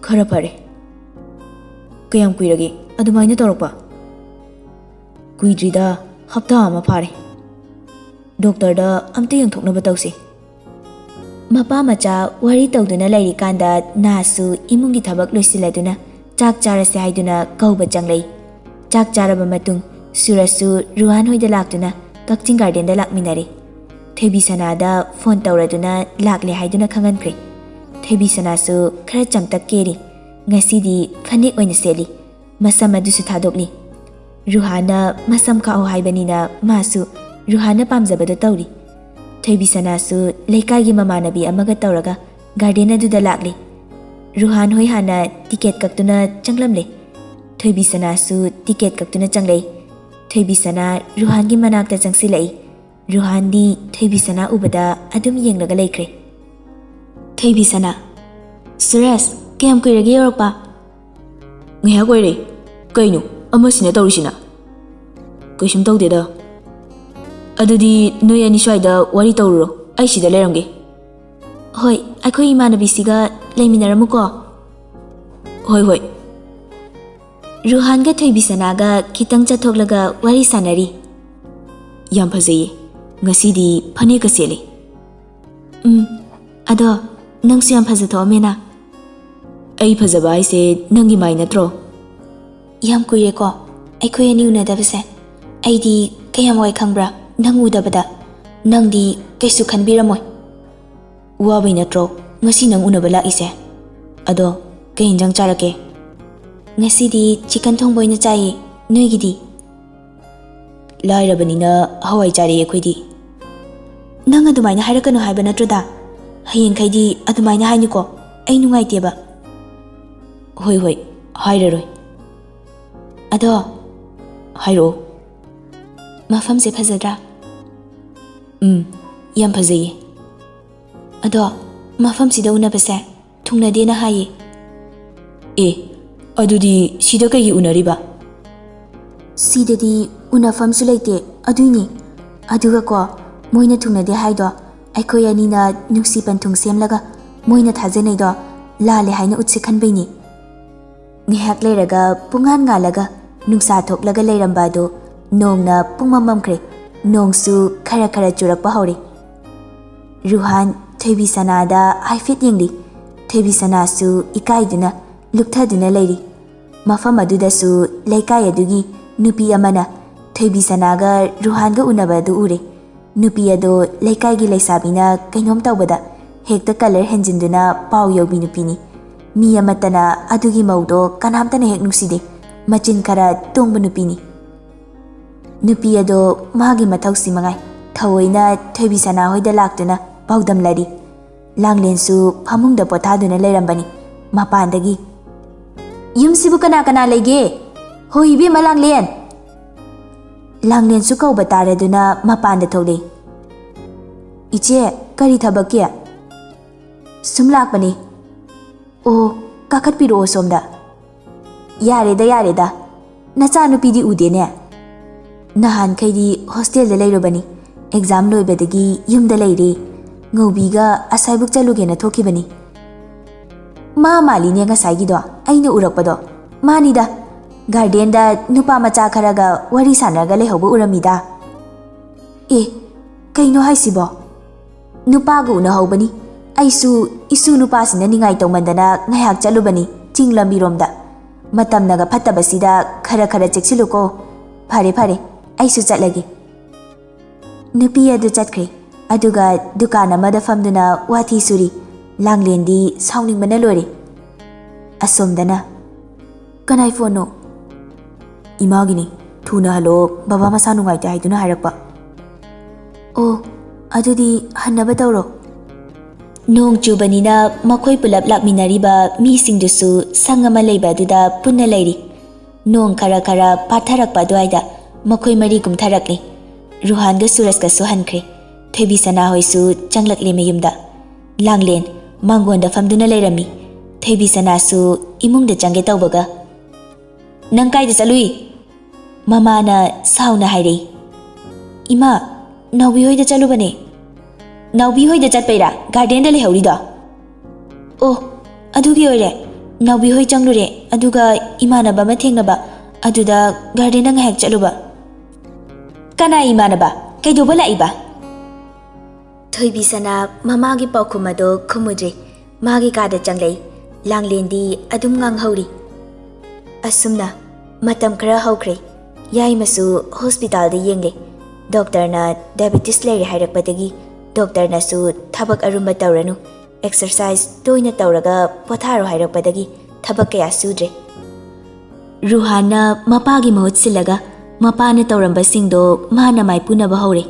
ꯈꯔ ꯐꯔꯦ꯫ ꯀꯌꯥꯝ ꯀꯨꯏꯔꯒꯦ ꯑꯗꯨꯃꯥꯏꯅ ꯇꯧꯔꯛꯄ? ꯀꯨꯏꯗ꯭ꯔꯤꯗ, ꯍꯞꯇꯥ ꯑꯃ ꯐꯥꯔꯦ꯫ ꯗꯣꯛꯇꯔꯗ ꯑꯝꯇ ꯌꯦꯡꯊꯣꯛꯅꯕ ꯇꯧꯁꯤ꯫ ꯃꯄꯥ ꯃꯆꯥ ꯋꯥꯔꯤ ꯇꯧꯗꯨꯅ ꯂꯩꯔꯤꯀꯥꯟꯗ ꯅꯥꯁꯨ ꯏꯃꯨꯡꯒꯤ ꯊꯕꯛ ꯂꯣꯏꯁꯤꯜꯂꯗꯨꯅ ꯆꯥꯛ ꯆꯥꯔꯁꯦ ꯍꯥꯏꯗꯨꯅ ꯀꯧꯕ ꯆꯪꯂꯛꯏ꯫ ꯆꯥꯛ ꯆꯥꯔꯕ ꯃꯇꯨꯡ ꯁꯨꯔꯖꯁꯨ ꯔꯨꯍꯥꯟ ꯍꯣꯏꯗ ꯂꯥꯛꯇꯨꯅ ꯀꯛꯆꯤꯡ ꯒꯥꯔꯗꯦꯟꯗ ꯂꯥꯛꯃꯤꯟꯅꯔꯦ꯫ ꯊꯣꯏꯕꯤ ꯁꯅꯥꯗ ꯐꯣꯟ ꯇꯧꯔꯗꯨꯅ ꯂꯥꯛꯂꯦ ꯍꯥꯏꯗꯨꯅ ꯈꯪꯍꯟꯈ꯭ꯔꯦ꯫ ꯊꯣꯏꯕꯤ ꯁꯅꯥꯁꯨ ꯈꯔ ꯆꯝꯇꯛ ꯀꯦꯔꯤ꯫ ꯉꯁꯤꯗꯤ ꯐꯅꯦꯛ ꯑꯣꯏꯅ ꯁꯦꯠꯂꯤ꯫ ꯃꯁꯝ ꯑꯗꯨꯁꯨ ꯊꯥꯗꯣꯛꯂꯤ꯫ ꯔꯨꯍꯥꯟꯅ ꯃꯁꯝ ꯈꯥꯛꯑꯣ ꯍꯥꯏꯕꯅꯤꯅ ꯃꯥꯁꯨ ꯔꯨꯍꯥꯟꯅ ꯄꯥꯝꯖꯕꯗꯣ ꯇꯧꯔꯤ꯫ ꯊꯣꯏꯕꯤ ꯁꯅꯥꯁꯨ ꯂꯩꯀꯥꯏꯒꯤ ꯃꯃꯥꯟꯅꯕꯤ ꯑꯃꯒ ꯇꯧꯔꯒ ꯒꯥꯔꯗꯦꯟ ꯑꯗꯨꯗ ꯂꯥꯛꯂꯤ꯫ ꯔꯨꯍꯥꯟ ꯍꯣꯏ ꯍꯥꯟꯅ ꯇꯤꯀꯦꯠ ꯀꯛꯇꯨꯅ ꯆꯪꯂꯝꯂꯦ꯫ ꯊꯣꯏꯕꯤ ꯁꯅꯥꯁꯨ ꯇꯤꯀꯦꯠ ꯀꯛꯇꯨꯅ ꯆꯪꯂꯛꯏ꯫ ꯊꯣꯏꯕꯤ ꯁꯅꯥ ꯔꯨꯍꯥꯟꯒꯤ ꯃꯅꯥꯛꯇ ꯆꯪꯁꯤꯜꯂꯛꯏ꯫ ꯔꯨꯍꯥꯟꯗꯤ ꯊꯣꯏꯕꯤ ꯁꯅꯥ ꯎꯕꯗ ꯑꯗꯨꯝ ꯌꯦꯡꯂꯒ ꯂꯩꯈ꯭ꯔꯦ꯫ ꯊꯣꯏꯕꯤ ꯁꯅꯥ, "ꯁꯨꯔꯦꯁ, ꯀꯌꯥꯝ ꯀꯨꯏꯔꯒꯦ ꯌꯧꯔꯛꯄ?" "ꯉꯥꯏꯍꯥꯛ ꯑꯣꯏꯔꯦ꯫ ꯀꯩꯅꯣ ꯑꯃꯁꯤꯅ ꯇꯧꯔꯤꯁꯤꯅ?" "ꯀꯩꯁꯨꯝ ꯇꯧꯗꯦꯗ꯫ ꯑꯗꯨꯗꯤ ꯅꯣꯏ ꯑꯅꯤ ꯁ꯭ꯋꯥꯏꯗ ꯋꯥꯔꯤ ꯇꯧꯔꯨꯔꯣ, ꯑꯩ ꯁꯤꯗ ꯂꯩꯔꯝꯒꯦ꯫" "ꯍꯣꯏ, ꯑꯩꯈꯣꯏ ꯏꯃꯥꯟꯅꯕꯤꯁꯤꯒ ꯂꯩꯃꯤꯟꯅꯔꯝꯃꯨꯀꯣ꯫" "ꯍꯣꯏ ꯍꯣꯏ꯫" ꯔꯨꯍꯥꯟꯒ ꯊꯣꯏꯕꯤ ꯁꯅꯥꯒ ꯈꯤꯇꯪ ꯆꯠꯊꯣꯛꯂꯒ ꯋꯥꯔꯤ ꯁꯥꯟꯅꯔꯤ꯫ "ꯌꯥꯝ ꯐꯖꯩꯌꯦ꯫ ꯉꯁꯤꯗꯤ ꯐꯅꯦꯛꯀ ꯁꯦꯠꯂꯦ꯫" "ꯎꯝ, ꯑꯗꯣ ꯅꯪꯁꯨ ꯌꯥꯝ ꯐꯖꯊꯣꯛꯑꯝꯃꯦꯅ꯫" "ꯑꯩ ꯐꯖꯕ ꯍꯥꯏꯁꯦ ꯅꯪꯒꯤ ꯃꯥꯏ ꯅꯠꯇ꯭ꯔꯣ?" "ꯌꯥꯝ ꯀꯨꯏꯔꯦꯀꯣ ꯑꯩꯈꯣꯏ ꯑꯅꯤ ꯎꯅꯗꯕꯁꯦ꯫ ꯑꯩꯗꯤ ꯀꯌꯥꯝ ꯋꯥꯏ ꯈꯪꯕ꯭ꯔꯥ ꯅꯪ ꯎꯗꯕꯗ? ꯅꯪꯗꯤ ꯀꯩꯁꯨ ꯈꯟꯕꯤꯔꯝꯃꯣꯏ꯫" "ꯋꯥꯕꯩ ꯅꯠꯇ꯭ꯔꯣ ꯉꯁꯤ ꯅꯪ ꯎꯅꯕ ꯂꯥꯛꯏꯁꯦ? ꯑꯗꯣ ꯀꯩ ꯏꯟꯖꯥꯡ ꯆꯥꯔꯛꯀꯦ?" "ꯉꯁꯤꯗꯤ ꯆꯤꯀꯟ ꯊꯣꯡꯕ ꯑꯣꯏꯅ ꯆꯥꯏꯌꯦ꯫ ꯅꯣꯏꯒꯤꯗꯤ?" "ꯂꯥꯏꯔꯕꯅꯤꯅ ꯍꯋꯥꯏ ꯆꯥꯔꯛꯑꯦ ꯑꯩꯈꯣꯏꯗꯤ꯫" "ꯅꯪ ꯑꯗꯨꯃꯥꯏꯅ ꯍꯥꯏꯔꯛꯀꯅꯨ ꯍꯥꯏꯕ ꯅꯠꯇ꯭ꯔꯣꯗ? ꯍꯌꯦꯡꯈꯩꯗꯤ ꯑꯗꯨꯃꯥꯏꯅ ꯍꯥꯏꯅꯨꯀꯣ, ꯑꯩ ꯅꯨꯡꯉꯥꯏꯇꯦꯕ꯫" "ꯍꯣꯏ ꯍꯣꯏ, ꯍꯥꯏꯔꯔꯣꯏ꯫ ꯑꯗꯣ, ꯍꯥꯏꯔꯛꯑꯣ꯫ ꯃꯐꯝꯁꯦ ꯐꯖꯗ꯭ꯔꯥ? ꯎꯝ, ꯌꯥꯝ ꯐꯖꯩꯌꯦ꯫ ꯑꯗꯣ, ꯃꯐꯝꯁꯤꯗ ꯎꯅꯕꯁꯦ ꯊꯨꯡꯅꯗꯦꯅ ꯍꯥꯏꯌꯦ꯫ ꯑꯦ, ꯑꯗꯨꯗꯤ ꯁꯤꯗ ꯀꯩꯒꯤ ꯎꯅꯔꯤꯕ? ꯁꯤꯗꯗꯤ ꯎꯅꯐꯝꯁꯨ ꯂꯩꯇꯦ, ꯑꯗꯨꯏꯅꯦ꯫ ꯑꯗꯨꯒꯀꯣ, ꯃꯣꯏꯅ ꯊꯨꯡꯅꯗꯦ ꯍꯥꯏꯗꯣ ꯑꯩꯈꯣꯏ ꯑꯅꯤꯅ ꯅꯨꯡꯁꯤ ꯄꯟꯊꯨꯡ ꯁꯦꯝꯂꯒ ꯃꯣꯏꯅ ꯊꯥꯖꯅꯩꯗꯣ ꯂꯥꯜꯂꯦ ꯍꯥꯏꯅ ꯎꯠꯁꯦ ꯈꯟꯕꯩꯅꯦ꯫ ꯉꯥꯏꯍꯥꯛ ꯂꯩꯔꯒ ꯄꯨꯡꯉꯥꯟ ꯉꯥꯜꯂꯒ ꯅꯨꯡꯁꯥ ꯊꯣꯛꯂꯒ ꯂꯩꯔꯝꯕ ꯑꯗꯨ ꯅꯣꯡꯅ ꯄꯨꯡꯃꯝ ꯃꯝꯈ꯭ꯔꯦ꯫ ꯅꯣꯡꯁꯨ ꯈꯔ ꯈꯔ ꯆꯨꯔꯛꯄ ꯍꯧꯔꯦ꯫ ꯔꯨꯍꯥꯟ ꯊꯣꯏꯕꯤ ꯁꯅꯥꯗ ꯍꯥꯏꯐꯦꯠ ꯌꯦꯡꯂꯤ꯫ ꯊꯣꯏꯕꯤ ꯁꯅꯥꯁꯨ ꯏꯀꯥꯏꯗꯨꯅ ꯂꯨꯞꯊꯗꯨꯅ ꯂꯩꯔꯤ꯫ ꯃꯐꯝ ꯑꯗꯨꯗꯁꯨ ꯂꯩꯀꯥꯏ ꯑꯗꯨꯒꯤ ꯅꯨꯄꯤ ꯑꯃꯅ ꯊꯣꯏꯕꯤ ꯁꯅꯥꯒ ꯔꯨꯍꯥꯟꯒ ꯎꯅꯕ ꯑꯗꯨ ꯎꯔꯦ꯫ ꯅꯨꯄꯤ ꯑꯗꯣ ꯂꯩꯀꯥꯏꯒꯤ ꯂꯩꯁꯥꯕꯤꯅ ꯀꯩꯅꯣꯝ ꯇꯧꯕꯗ ꯍꯦꯛꯇ ꯀꯂꯔ ꯍꯦꯟꯖꯤꯟꯗꯨꯅ ꯄꯥꯎ ꯌꯧꯕꯤ ꯅꯨꯄꯤꯅꯤ꯫ ꯃꯤ ꯑꯃꯠꯇꯅ ꯑꯗꯨꯒꯤ ꯃꯧꯗꯣ ꯀꯅꯥꯝꯇꯅ ꯍꯦꯛ ꯅꯨꯡꯁꯤꯗꯦ꯫ ꯃꯆꯤꯟ ꯈꯔ ꯇꯣꯡꯕ ꯅꯨꯄꯤꯅꯤ꯫ ꯅꯨꯄꯤ ꯑꯗꯣ ꯃꯥꯒꯤ ꯃꯊꯧꯁꯤ ꯃꯉꯥꯏ ꯊꯑꯣꯏꯅ ꯊꯣꯏꯕꯤ ꯁꯅꯥ ꯍꯣꯏꯗ ꯂꯥꯛꯇꯨꯅ ꯄꯥꯎꯗꯝꯂꯔꯤ꯫ ꯂꯥꯡꯂꯦꯟꯁꯨ ꯐꯃꯨꯡꯗ ꯄꯣꯊꯥꯗꯨꯅ ꯂꯩꯔꯝꯕꯅꯤ꯫ ꯃꯄꯥꯟꯗꯒꯤ, "ꯌꯨꯝꯁꯤꯕꯨ ꯀꯅꯥ ꯀꯅꯥ ꯂꯩꯒꯦ? ꯍꯣꯏ, ꯏꯕꯦꯝꯃ ꯂꯥꯡꯂꯦꯟ!" ꯂꯥꯡꯂꯦꯟꯁꯨ ꯀꯧꯕ ꯇꯥꯔꯗꯨꯅ ꯃꯄꯥꯟꯗ ꯊꯣꯛꯂꯛꯏ꯫ "ꯏꯆꯦ, ꯀꯔꯤ ꯊꯕꯛꯀꯤ?" "ꯁꯨꯝ ꯂꯥꯛꯄꯅꯤ꯫" "ꯑꯣ, ꯀꯥꯈꯠꯄꯤꯔꯛꯑꯣ ꯁꯣꯝꯗ꯫" "ꯌꯥꯔꯦꯗ, ꯌꯥꯔꯦꯗ꯫ ꯅꯆꯥꯅꯨꯄꯤꯗꯤ ꯎꯗꯦꯅꯦ꯫" "ꯅꯍꯥꯟꯈꯩꯗꯤ ꯍꯣꯁꯇꯦꯜꯗ ꯂꯩꯔꯨꯕꯅꯤ꯫ ꯑꯦꯛꯖꯥꯝ ꯂꯣꯏꯕꯗꯒꯤ ꯌꯨꯝꯗ ꯂꯩꯔꯦ꯫ ꯉꯧꯕꯤꯒ ꯑꯁꯥꯏꯕꯨꯛ ꯆꯠꯂꯨꯒꯦꯅ ꯊꯣꯛꯈꯤꯕꯅꯤ꯫" "ꯃꯥ ꯃꯥꯜꯂꯤꯅꯦ ꯉꯁꯥꯏꯒꯤꯗꯣ, ꯑꯩꯅ ꯎꯔꯛꯄꯗꯣ꯫ ꯃꯥꯅꯤꯗ, ꯒꯥꯔꯗꯦꯟꯗ ꯅꯨꯄꯥ ꯃꯆꯥ ꯈꯔꯒ ꯋꯥꯔꯤ ꯁꯥꯟꯅꯔꯒ ꯂꯩꯍꯧꯕ ꯎꯔꯝꯃꯤꯗ꯫" "ꯑꯦ, ꯀꯩꯅꯣ ꯍꯥꯏꯁꯤꯕꯣ? ꯅꯨꯄꯥꯒ ꯎꯅꯍꯧꯕꯅꯤ꯫ ꯑꯩꯁꯨ ꯏꯁꯨ ꯅꯨꯄꯥꯁꯤꯅ ꯅꯤꯡꯉꯥꯏ ꯇꯧꯃꯟꯗꯅ ꯉꯥꯏꯍꯥꯛ ꯆꯠꯂꯨꯕꯅꯤ ꯆꯤꯡ ꯂꯝꯕꯤꯔꯣꯝꯗ꯫ ꯃꯇꯝꯅꯒ ꯐꯠꯇꯕꯁꯤꯗ ꯈꯔ ꯈꯔ ꯆꯦꯛꯁꯤꯜꯂꯨꯀꯣ꯫ ꯐꯔꯦ, ꯐꯔꯦ, ꯑꯩꯁꯨ ꯆꯠꯂꯒꯦ꯫" ꯅꯨꯄꯤ ꯑꯗꯨ ꯆꯠꯈ꯭ꯔꯦ꯫ ꯑꯗꯨꯒ ꯗꯨꯀꯥꯟ ꯑꯃꯗ ꯐꯝꯗꯨꯅ ꯋꯥꯊꯤ ꯁꯨꯔꯤ꯫ ꯂꯥꯡꯂꯦꯟꯗꯤ ꯁꯥꯎꯅꯤꯡꯕꯅ ꯂꯣꯏꯔꯦ꯫ ꯑꯁꯣꯝꯗꯅ, "ꯀꯅꯥꯏ ꯐꯣꯟꯅꯣ?" "ꯏꯃꯥꯒꯤꯅꯤ꯫ ꯊꯨꯅ ꯍꯜꯂꯛꯑꯣ, ꯕꯕꯥ ꯃꯁꯥ ꯅꯨꯡꯉꯥꯏꯇꯦ ꯍꯥꯏꯗꯨꯅ ꯍꯥꯏꯔꯛꯄ꯫" "ꯑꯣ, ꯑꯗꯨꯗꯤ ꯍꯟꯅꯕ ꯇꯧꯔꯣ꯫" ꯅꯣꯡ ꯆꯨꯕꯅꯤꯅ ꯃꯈꯣꯏ ꯄꯨꯂꯞ ꯂꯥꯛꯃꯤꯟꯅꯔꯤꯕ ꯃꯤꯁꯤꯡꯗꯨꯁꯨ ꯁꯪ ꯑꯃ ꯂꯩꯕ ꯑꯗꯨꯗ ꯄꯨꯟꯅ ꯂꯩꯔꯤ꯫ ꯅꯣꯡ ꯈꯔ ꯈꯔ ꯄꯥꯊꯔꯛꯄ ꯑꯗꯨꯋꯥꯏꯗ ꯃꯈꯣꯏ ꯃꯔꯤ ꯀꯨꯝꯊꯔꯛꯂꯤ꯫ ꯔꯨꯍꯥꯟꯒ ꯁꯨꯔꯖꯀꯁꯨ ꯍꯟꯈ꯭ꯔꯦ꯫ ꯊꯣꯏꯕꯤꯁꯅꯥ ꯍꯣꯏꯁꯨ ꯆꯪꯂꯛꯂꯦ ꯃꯌꯨꯝꯗ꯫ ꯂꯥꯡꯂꯦꯟ, ꯃꯥꯡꯒꯣꯟꯗ ꯐꯝꯗꯨꯅ ꯂꯩꯔꯝꯃꯤ꯫ ꯊꯣꯏꯕꯤꯁꯅꯥꯁꯨ ꯏꯃꯨꯡꯗ ꯆꯪꯒꯦ ꯇꯧꯕꯒ, "ꯅꯪ ꯀꯥꯏꯗ ꯆꯠꯂꯨꯏ?" ꯃꯃꯥꯅ ꯁꯥꯎꯅ ꯍꯥꯏꯔꯛꯏ꯫ "ꯏꯃꯥ, ꯅꯥꯎꯕꯤ ꯍꯣꯏꯗ ꯆꯠꯂꯨꯕꯅꯦ꯫" "ꯅꯥꯎꯕꯤ ꯍꯣꯏꯗ ꯆꯠꯄꯩꯔꯥ ꯒꯥꯔꯗꯦꯟꯗ ꯂꯩꯍꯧꯔꯤꯗꯣ?" "ꯑꯣ, ꯑꯗꯨꯒꯤ ꯑꯣꯏꯔꯦ꯫ ꯅꯥꯎꯕꯤ ꯍꯣꯏ ꯆꯪꯂꯨꯔꯦ, ꯑꯗꯨꯒ ꯏꯃꯥꯟꯅꯕ ꯑꯃ ꯊꯦꯡꯅꯕ, ꯑꯗꯨꯗ ꯒꯥꯔꯗꯦꯟꯗ ꯉꯥꯏꯍꯥꯛ ꯆꯠꯂꯨꯕ꯫" "ꯀꯅꯥ ꯏꯃꯥꯟꯅꯕ? ꯀꯩꯗꯧꯕ ꯂꯥꯛꯏꯕ?" ꯊꯣꯏꯕꯤꯁꯅꯥ ꯃꯃꯥꯒꯤ ꯄꯥꯎꯈꯨꯝ ꯑꯗꯣ ꯈꯨꯝꯃꯨꯗ꯭ꯔꯦ꯫ ꯃꯥꯒꯤ ꯀꯥꯗ ꯆꯪꯂꯛꯏ꯫ ꯂꯥꯡꯂꯦꯟꯗꯤ ꯑꯗꯨꯝ ꯉꯥꯡꯍꯧꯔꯤ꯫ ꯑꯁꯨꯝꯅ ꯃꯇꯝ ꯈꯔ ꯍꯧꯈ꯭ꯔꯦ꯫ ꯌꯥꯏꯃꯁꯨ ꯍꯣꯁꯄꯤꯇꯥꯜꯗ ꯌꯦꯡꯂꯦ꯫ ꯗꯣꯛꯇꯔꯅ ꯗꯥꯏꯕꯦꯇꯤꯁ ꯂꯩꯔꯦ ꯍꯥꯏꯔꯛꯄꯗꯒꯤ ꯗꯣꯛꯇꯔꯅꯁꯨ ꯊꯕꯛ ꯑꯔꯨꯝꯕ ꯇꯧꯔꯅꯨ, ꯑꯦꯛꯁꯔꯁꯥꯏꯁ ꯇꯣꯏꯅ ꯇꯧꯔꯒ ꯄꯣꯊꯥꯔꯣ ꯍꯥꯏꯔꯛꯄꯗꯒꯤ ꯊꯕꯛ ꯀꯌꯥ ꯁꯨꯗ꯭ꯔꯦ꯫ ꯔꯨꯍꯥꯟꯅ ꯃꯄꯥꯒꯤ ꯃꯍꯨꯠ ꯁꯤꯜꯂꯒ ꯃꯄꯥꯅ ꯇꯧꯔꯝꯕꯁꯤꯡꯗꯣ ꯃꯥꯅ ꯃꯥꯏꯄꯨꯅꯕ ꯍꯧꯔꯦ꯫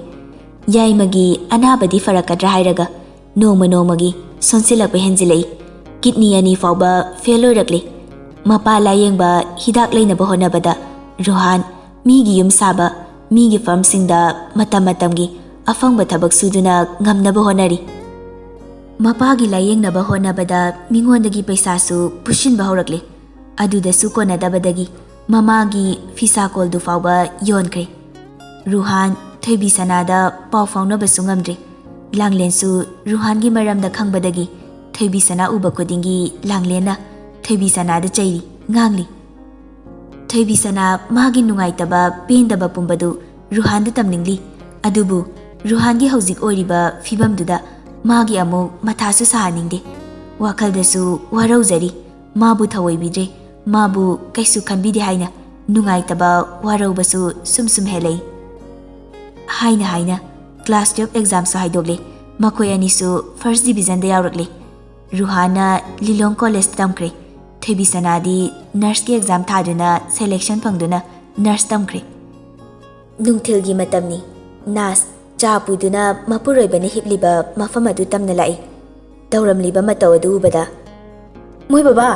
ꯌꯥꯏꯃꯒꯤ ꯑꯅꯥꯕꯗꯤ ꯐꯔꯛꯀꯗ꯭ꯔꯥ ꯍꯥꯏꯔꯒ ꯅꯣꯡꯃ ꯅꯣꯡꯃꯒꯤ ꯁꯣꯟꯁꯤꯜꯂꯛꯄ ꯍꯦꯟꯖꯤꯜꯂꯛꯏ꯫ ꯀꯤꯗꯅꯤ ꯑꯅꯤ ꯐꯥꯎꯕ ꯐꯦꯜ ꯑꯣꯏꯔꯛꯂꯦ꯫ ꯃꯄꯥ ꯂꯥꯌꯦꯡꯕ, ꯍꯤꯗꯥꯛ ꯂꯩꯅꯕ ꯍꯣꯠꯅꯕꯗ ꯔꯨꯍꯥꯟ ꯃꯤꯒꯤ ꯌꯨꯝ ꯁꯥꯕ, ꯃꯤꯒꯤ ꯐꯥꯔꯝꯁꯤꯡꯗ ꯃꯇꯝ ꯃꯇꯝꯒꯤ ꯑꯐꯪꯕ ꯊꯕꯛ ꯁꯨꯗꯨꯅ ꯉꯝꯅꯕ ꯍꯣꯠꯅꯔꯤ꯫ ꯃꯄꯥꯒꯤ ꯂꯥꯌꯦꯡꯅꯕ ꯍꯣꯠꯅꯕꯗ ꯃꯤꯉꯣꯟꯗꯒꯤ ꯄꯩꯁꯥꯁꯨ ꯄꯨꯁꯤꯟꯕ ꯍꯧꯔꯛꯂꯦ꯫ ꯑꯗꯨꯗꯁꯨ ꯀꯣꯟꯅꯗꯕꯗꯒꯤ ꯃꯃꯥꯒꯤ ꯐꯤꯁꯥꯀꯣꯜꯗꯨ ꯐꯥꯎꯕ ꯌꯣꯟꯈ꯭ꯔꯦ꯫ ꯔꯨꯍꯥꯟ ꯊꯣꯏꯕꯤꯁꯅꯥꯗ ꯄꯥꯎ ꯐꯥꯎꯅꯕꯁꯨ ꯉꯝꯗ꯭ꯔꯦ꯫ ꯂꯥꯡꯂꯦꯟꯁꯨ ꯔꯨꯍꯥꯟꯒꯤ ꯃꯔꯝꯗ ꯈꯪꯕꯗꯒꯤ ꯊꯣꯏꯕꯤꯁꯅꯥ ꯎꯕ ꯈꯨꯗꯤꯡꯒꯤ ꯂꯥꯡꯂꯦꯟꯅ ꯊꯣꯏꯕꯤꯁꯅꯥꯗ ꯆꯩꯔꯤ, ꯉꯥꯡꯂꯤ꯫ ꯊꯣꯏꯕꯤꯁꯅꯥ ꯃꯥꯒꯤ ꯅꯨꯡꯉꯥꯏꯇꯕ, ꯄꯦꯟꯗꯕ ꯄꯨꯝꯕꯗꯨ ꯔꯨꯍꯥꯟꯗ ꯇꯝꯅꯤꯡꯂꯤ꯫ ꯑꯗꯨꯕꯨ ꯔꯨꯍꯥꯟꯒꯤ ꯍꯧꯖꯤꯛ ꯑꯣꯏꯔꯤꯕ ꯐꯤꯕꯝꯗꯨꯗ ꯃꯥꯒꯤ ꯑꯃꯨꯛ ꯃꯊꯥꯁꯨ ꯁꯥꯍꯟꯅꯤꯡꯗꯦ꯫ ꯋꯥꯈꯜꯗꯁꯨ ꯋꯥꯔꯧꯖꯔꯤ꯫ ꯃꯥꯕꯨ ꯊꯑꯣꯏꯕꯤꯗ꯭ꯔꯦ, ꯃꯥꯕꯨ ꯀꯩꯁꯨ ꯈꯟꯕꯤꯗꯦ ꯍꯥꯏꯅ ꯅꯨꯡꯉꯥꯏꯇꯕ, ꯋꯥꯔꯧꯕꯁꯨ ꯁꯨꯝ ꯁꯨꯝ ꯍꯦꯜꯂꯛꯏ꯫ ꯍꯥꯏꯅ ꯍꯥꯏꯅ ꯀ꯭ꯂꯥꯁ ꯇꯨꯌꯦꯜꯐ ꯑꯦꯛꯖꯥꯝꯁꯨ ꯍꯥꯏꯗꯣꯛꯂꯦ꯫ ꯃꯈꯣꯏ ꯑꯅꯤꯁꯨ ꯐꯥꯔꯁ ꯗꯤꯕꯤꯖꯟꯗ ꯌꯥꯎꯔꯛꯂꯦ꯫ ꯔꯨꯍꯥꯟꯅ ꯂꯤꯂꯣꯡ ꯀꯣꯂꯦꯖꯇ ꯇꯝꯈ꯭ꯔꯦ꯫ ꯊꯣꯏꯕꯤꯁꯅꯥꯗꯤ ꯅꯔꯁꯀꯤ ꯑꯦꯛꯖꯥꯝ ꯊꯥꯗꯨꯅ ꯁꯦꯂꯦꯛꯁꯟ ꯐꯪꯗꯨꯅ ꯅꯔꯁ ꯇꯝꯈ꯭ꯔꯦ꯫ ꯅꯨꯡꯊꯤꯜꯒꯤ ꯃꯇꯝꯅꯤ꯫ ꯅꯥꯁ ꯆꯥ ꯄꯨꯗꯨꯅ ꯃꯄꯨꯔꯣꯏꯕꯅ ꯍꯤꯞꯂꯤꯕ ꯃꯐꯝ ꯑꯗꯨ ꯇꯝꯅ ꯂꯥꯛꯏ꯫ ꯇꯧꯔꯝꯂꯤꯕ ꯃꯇꯧ ꯑꯗꯨ ꯎꯕꯗ, "ꯃꯣꯏ ꯕꯕꯥ,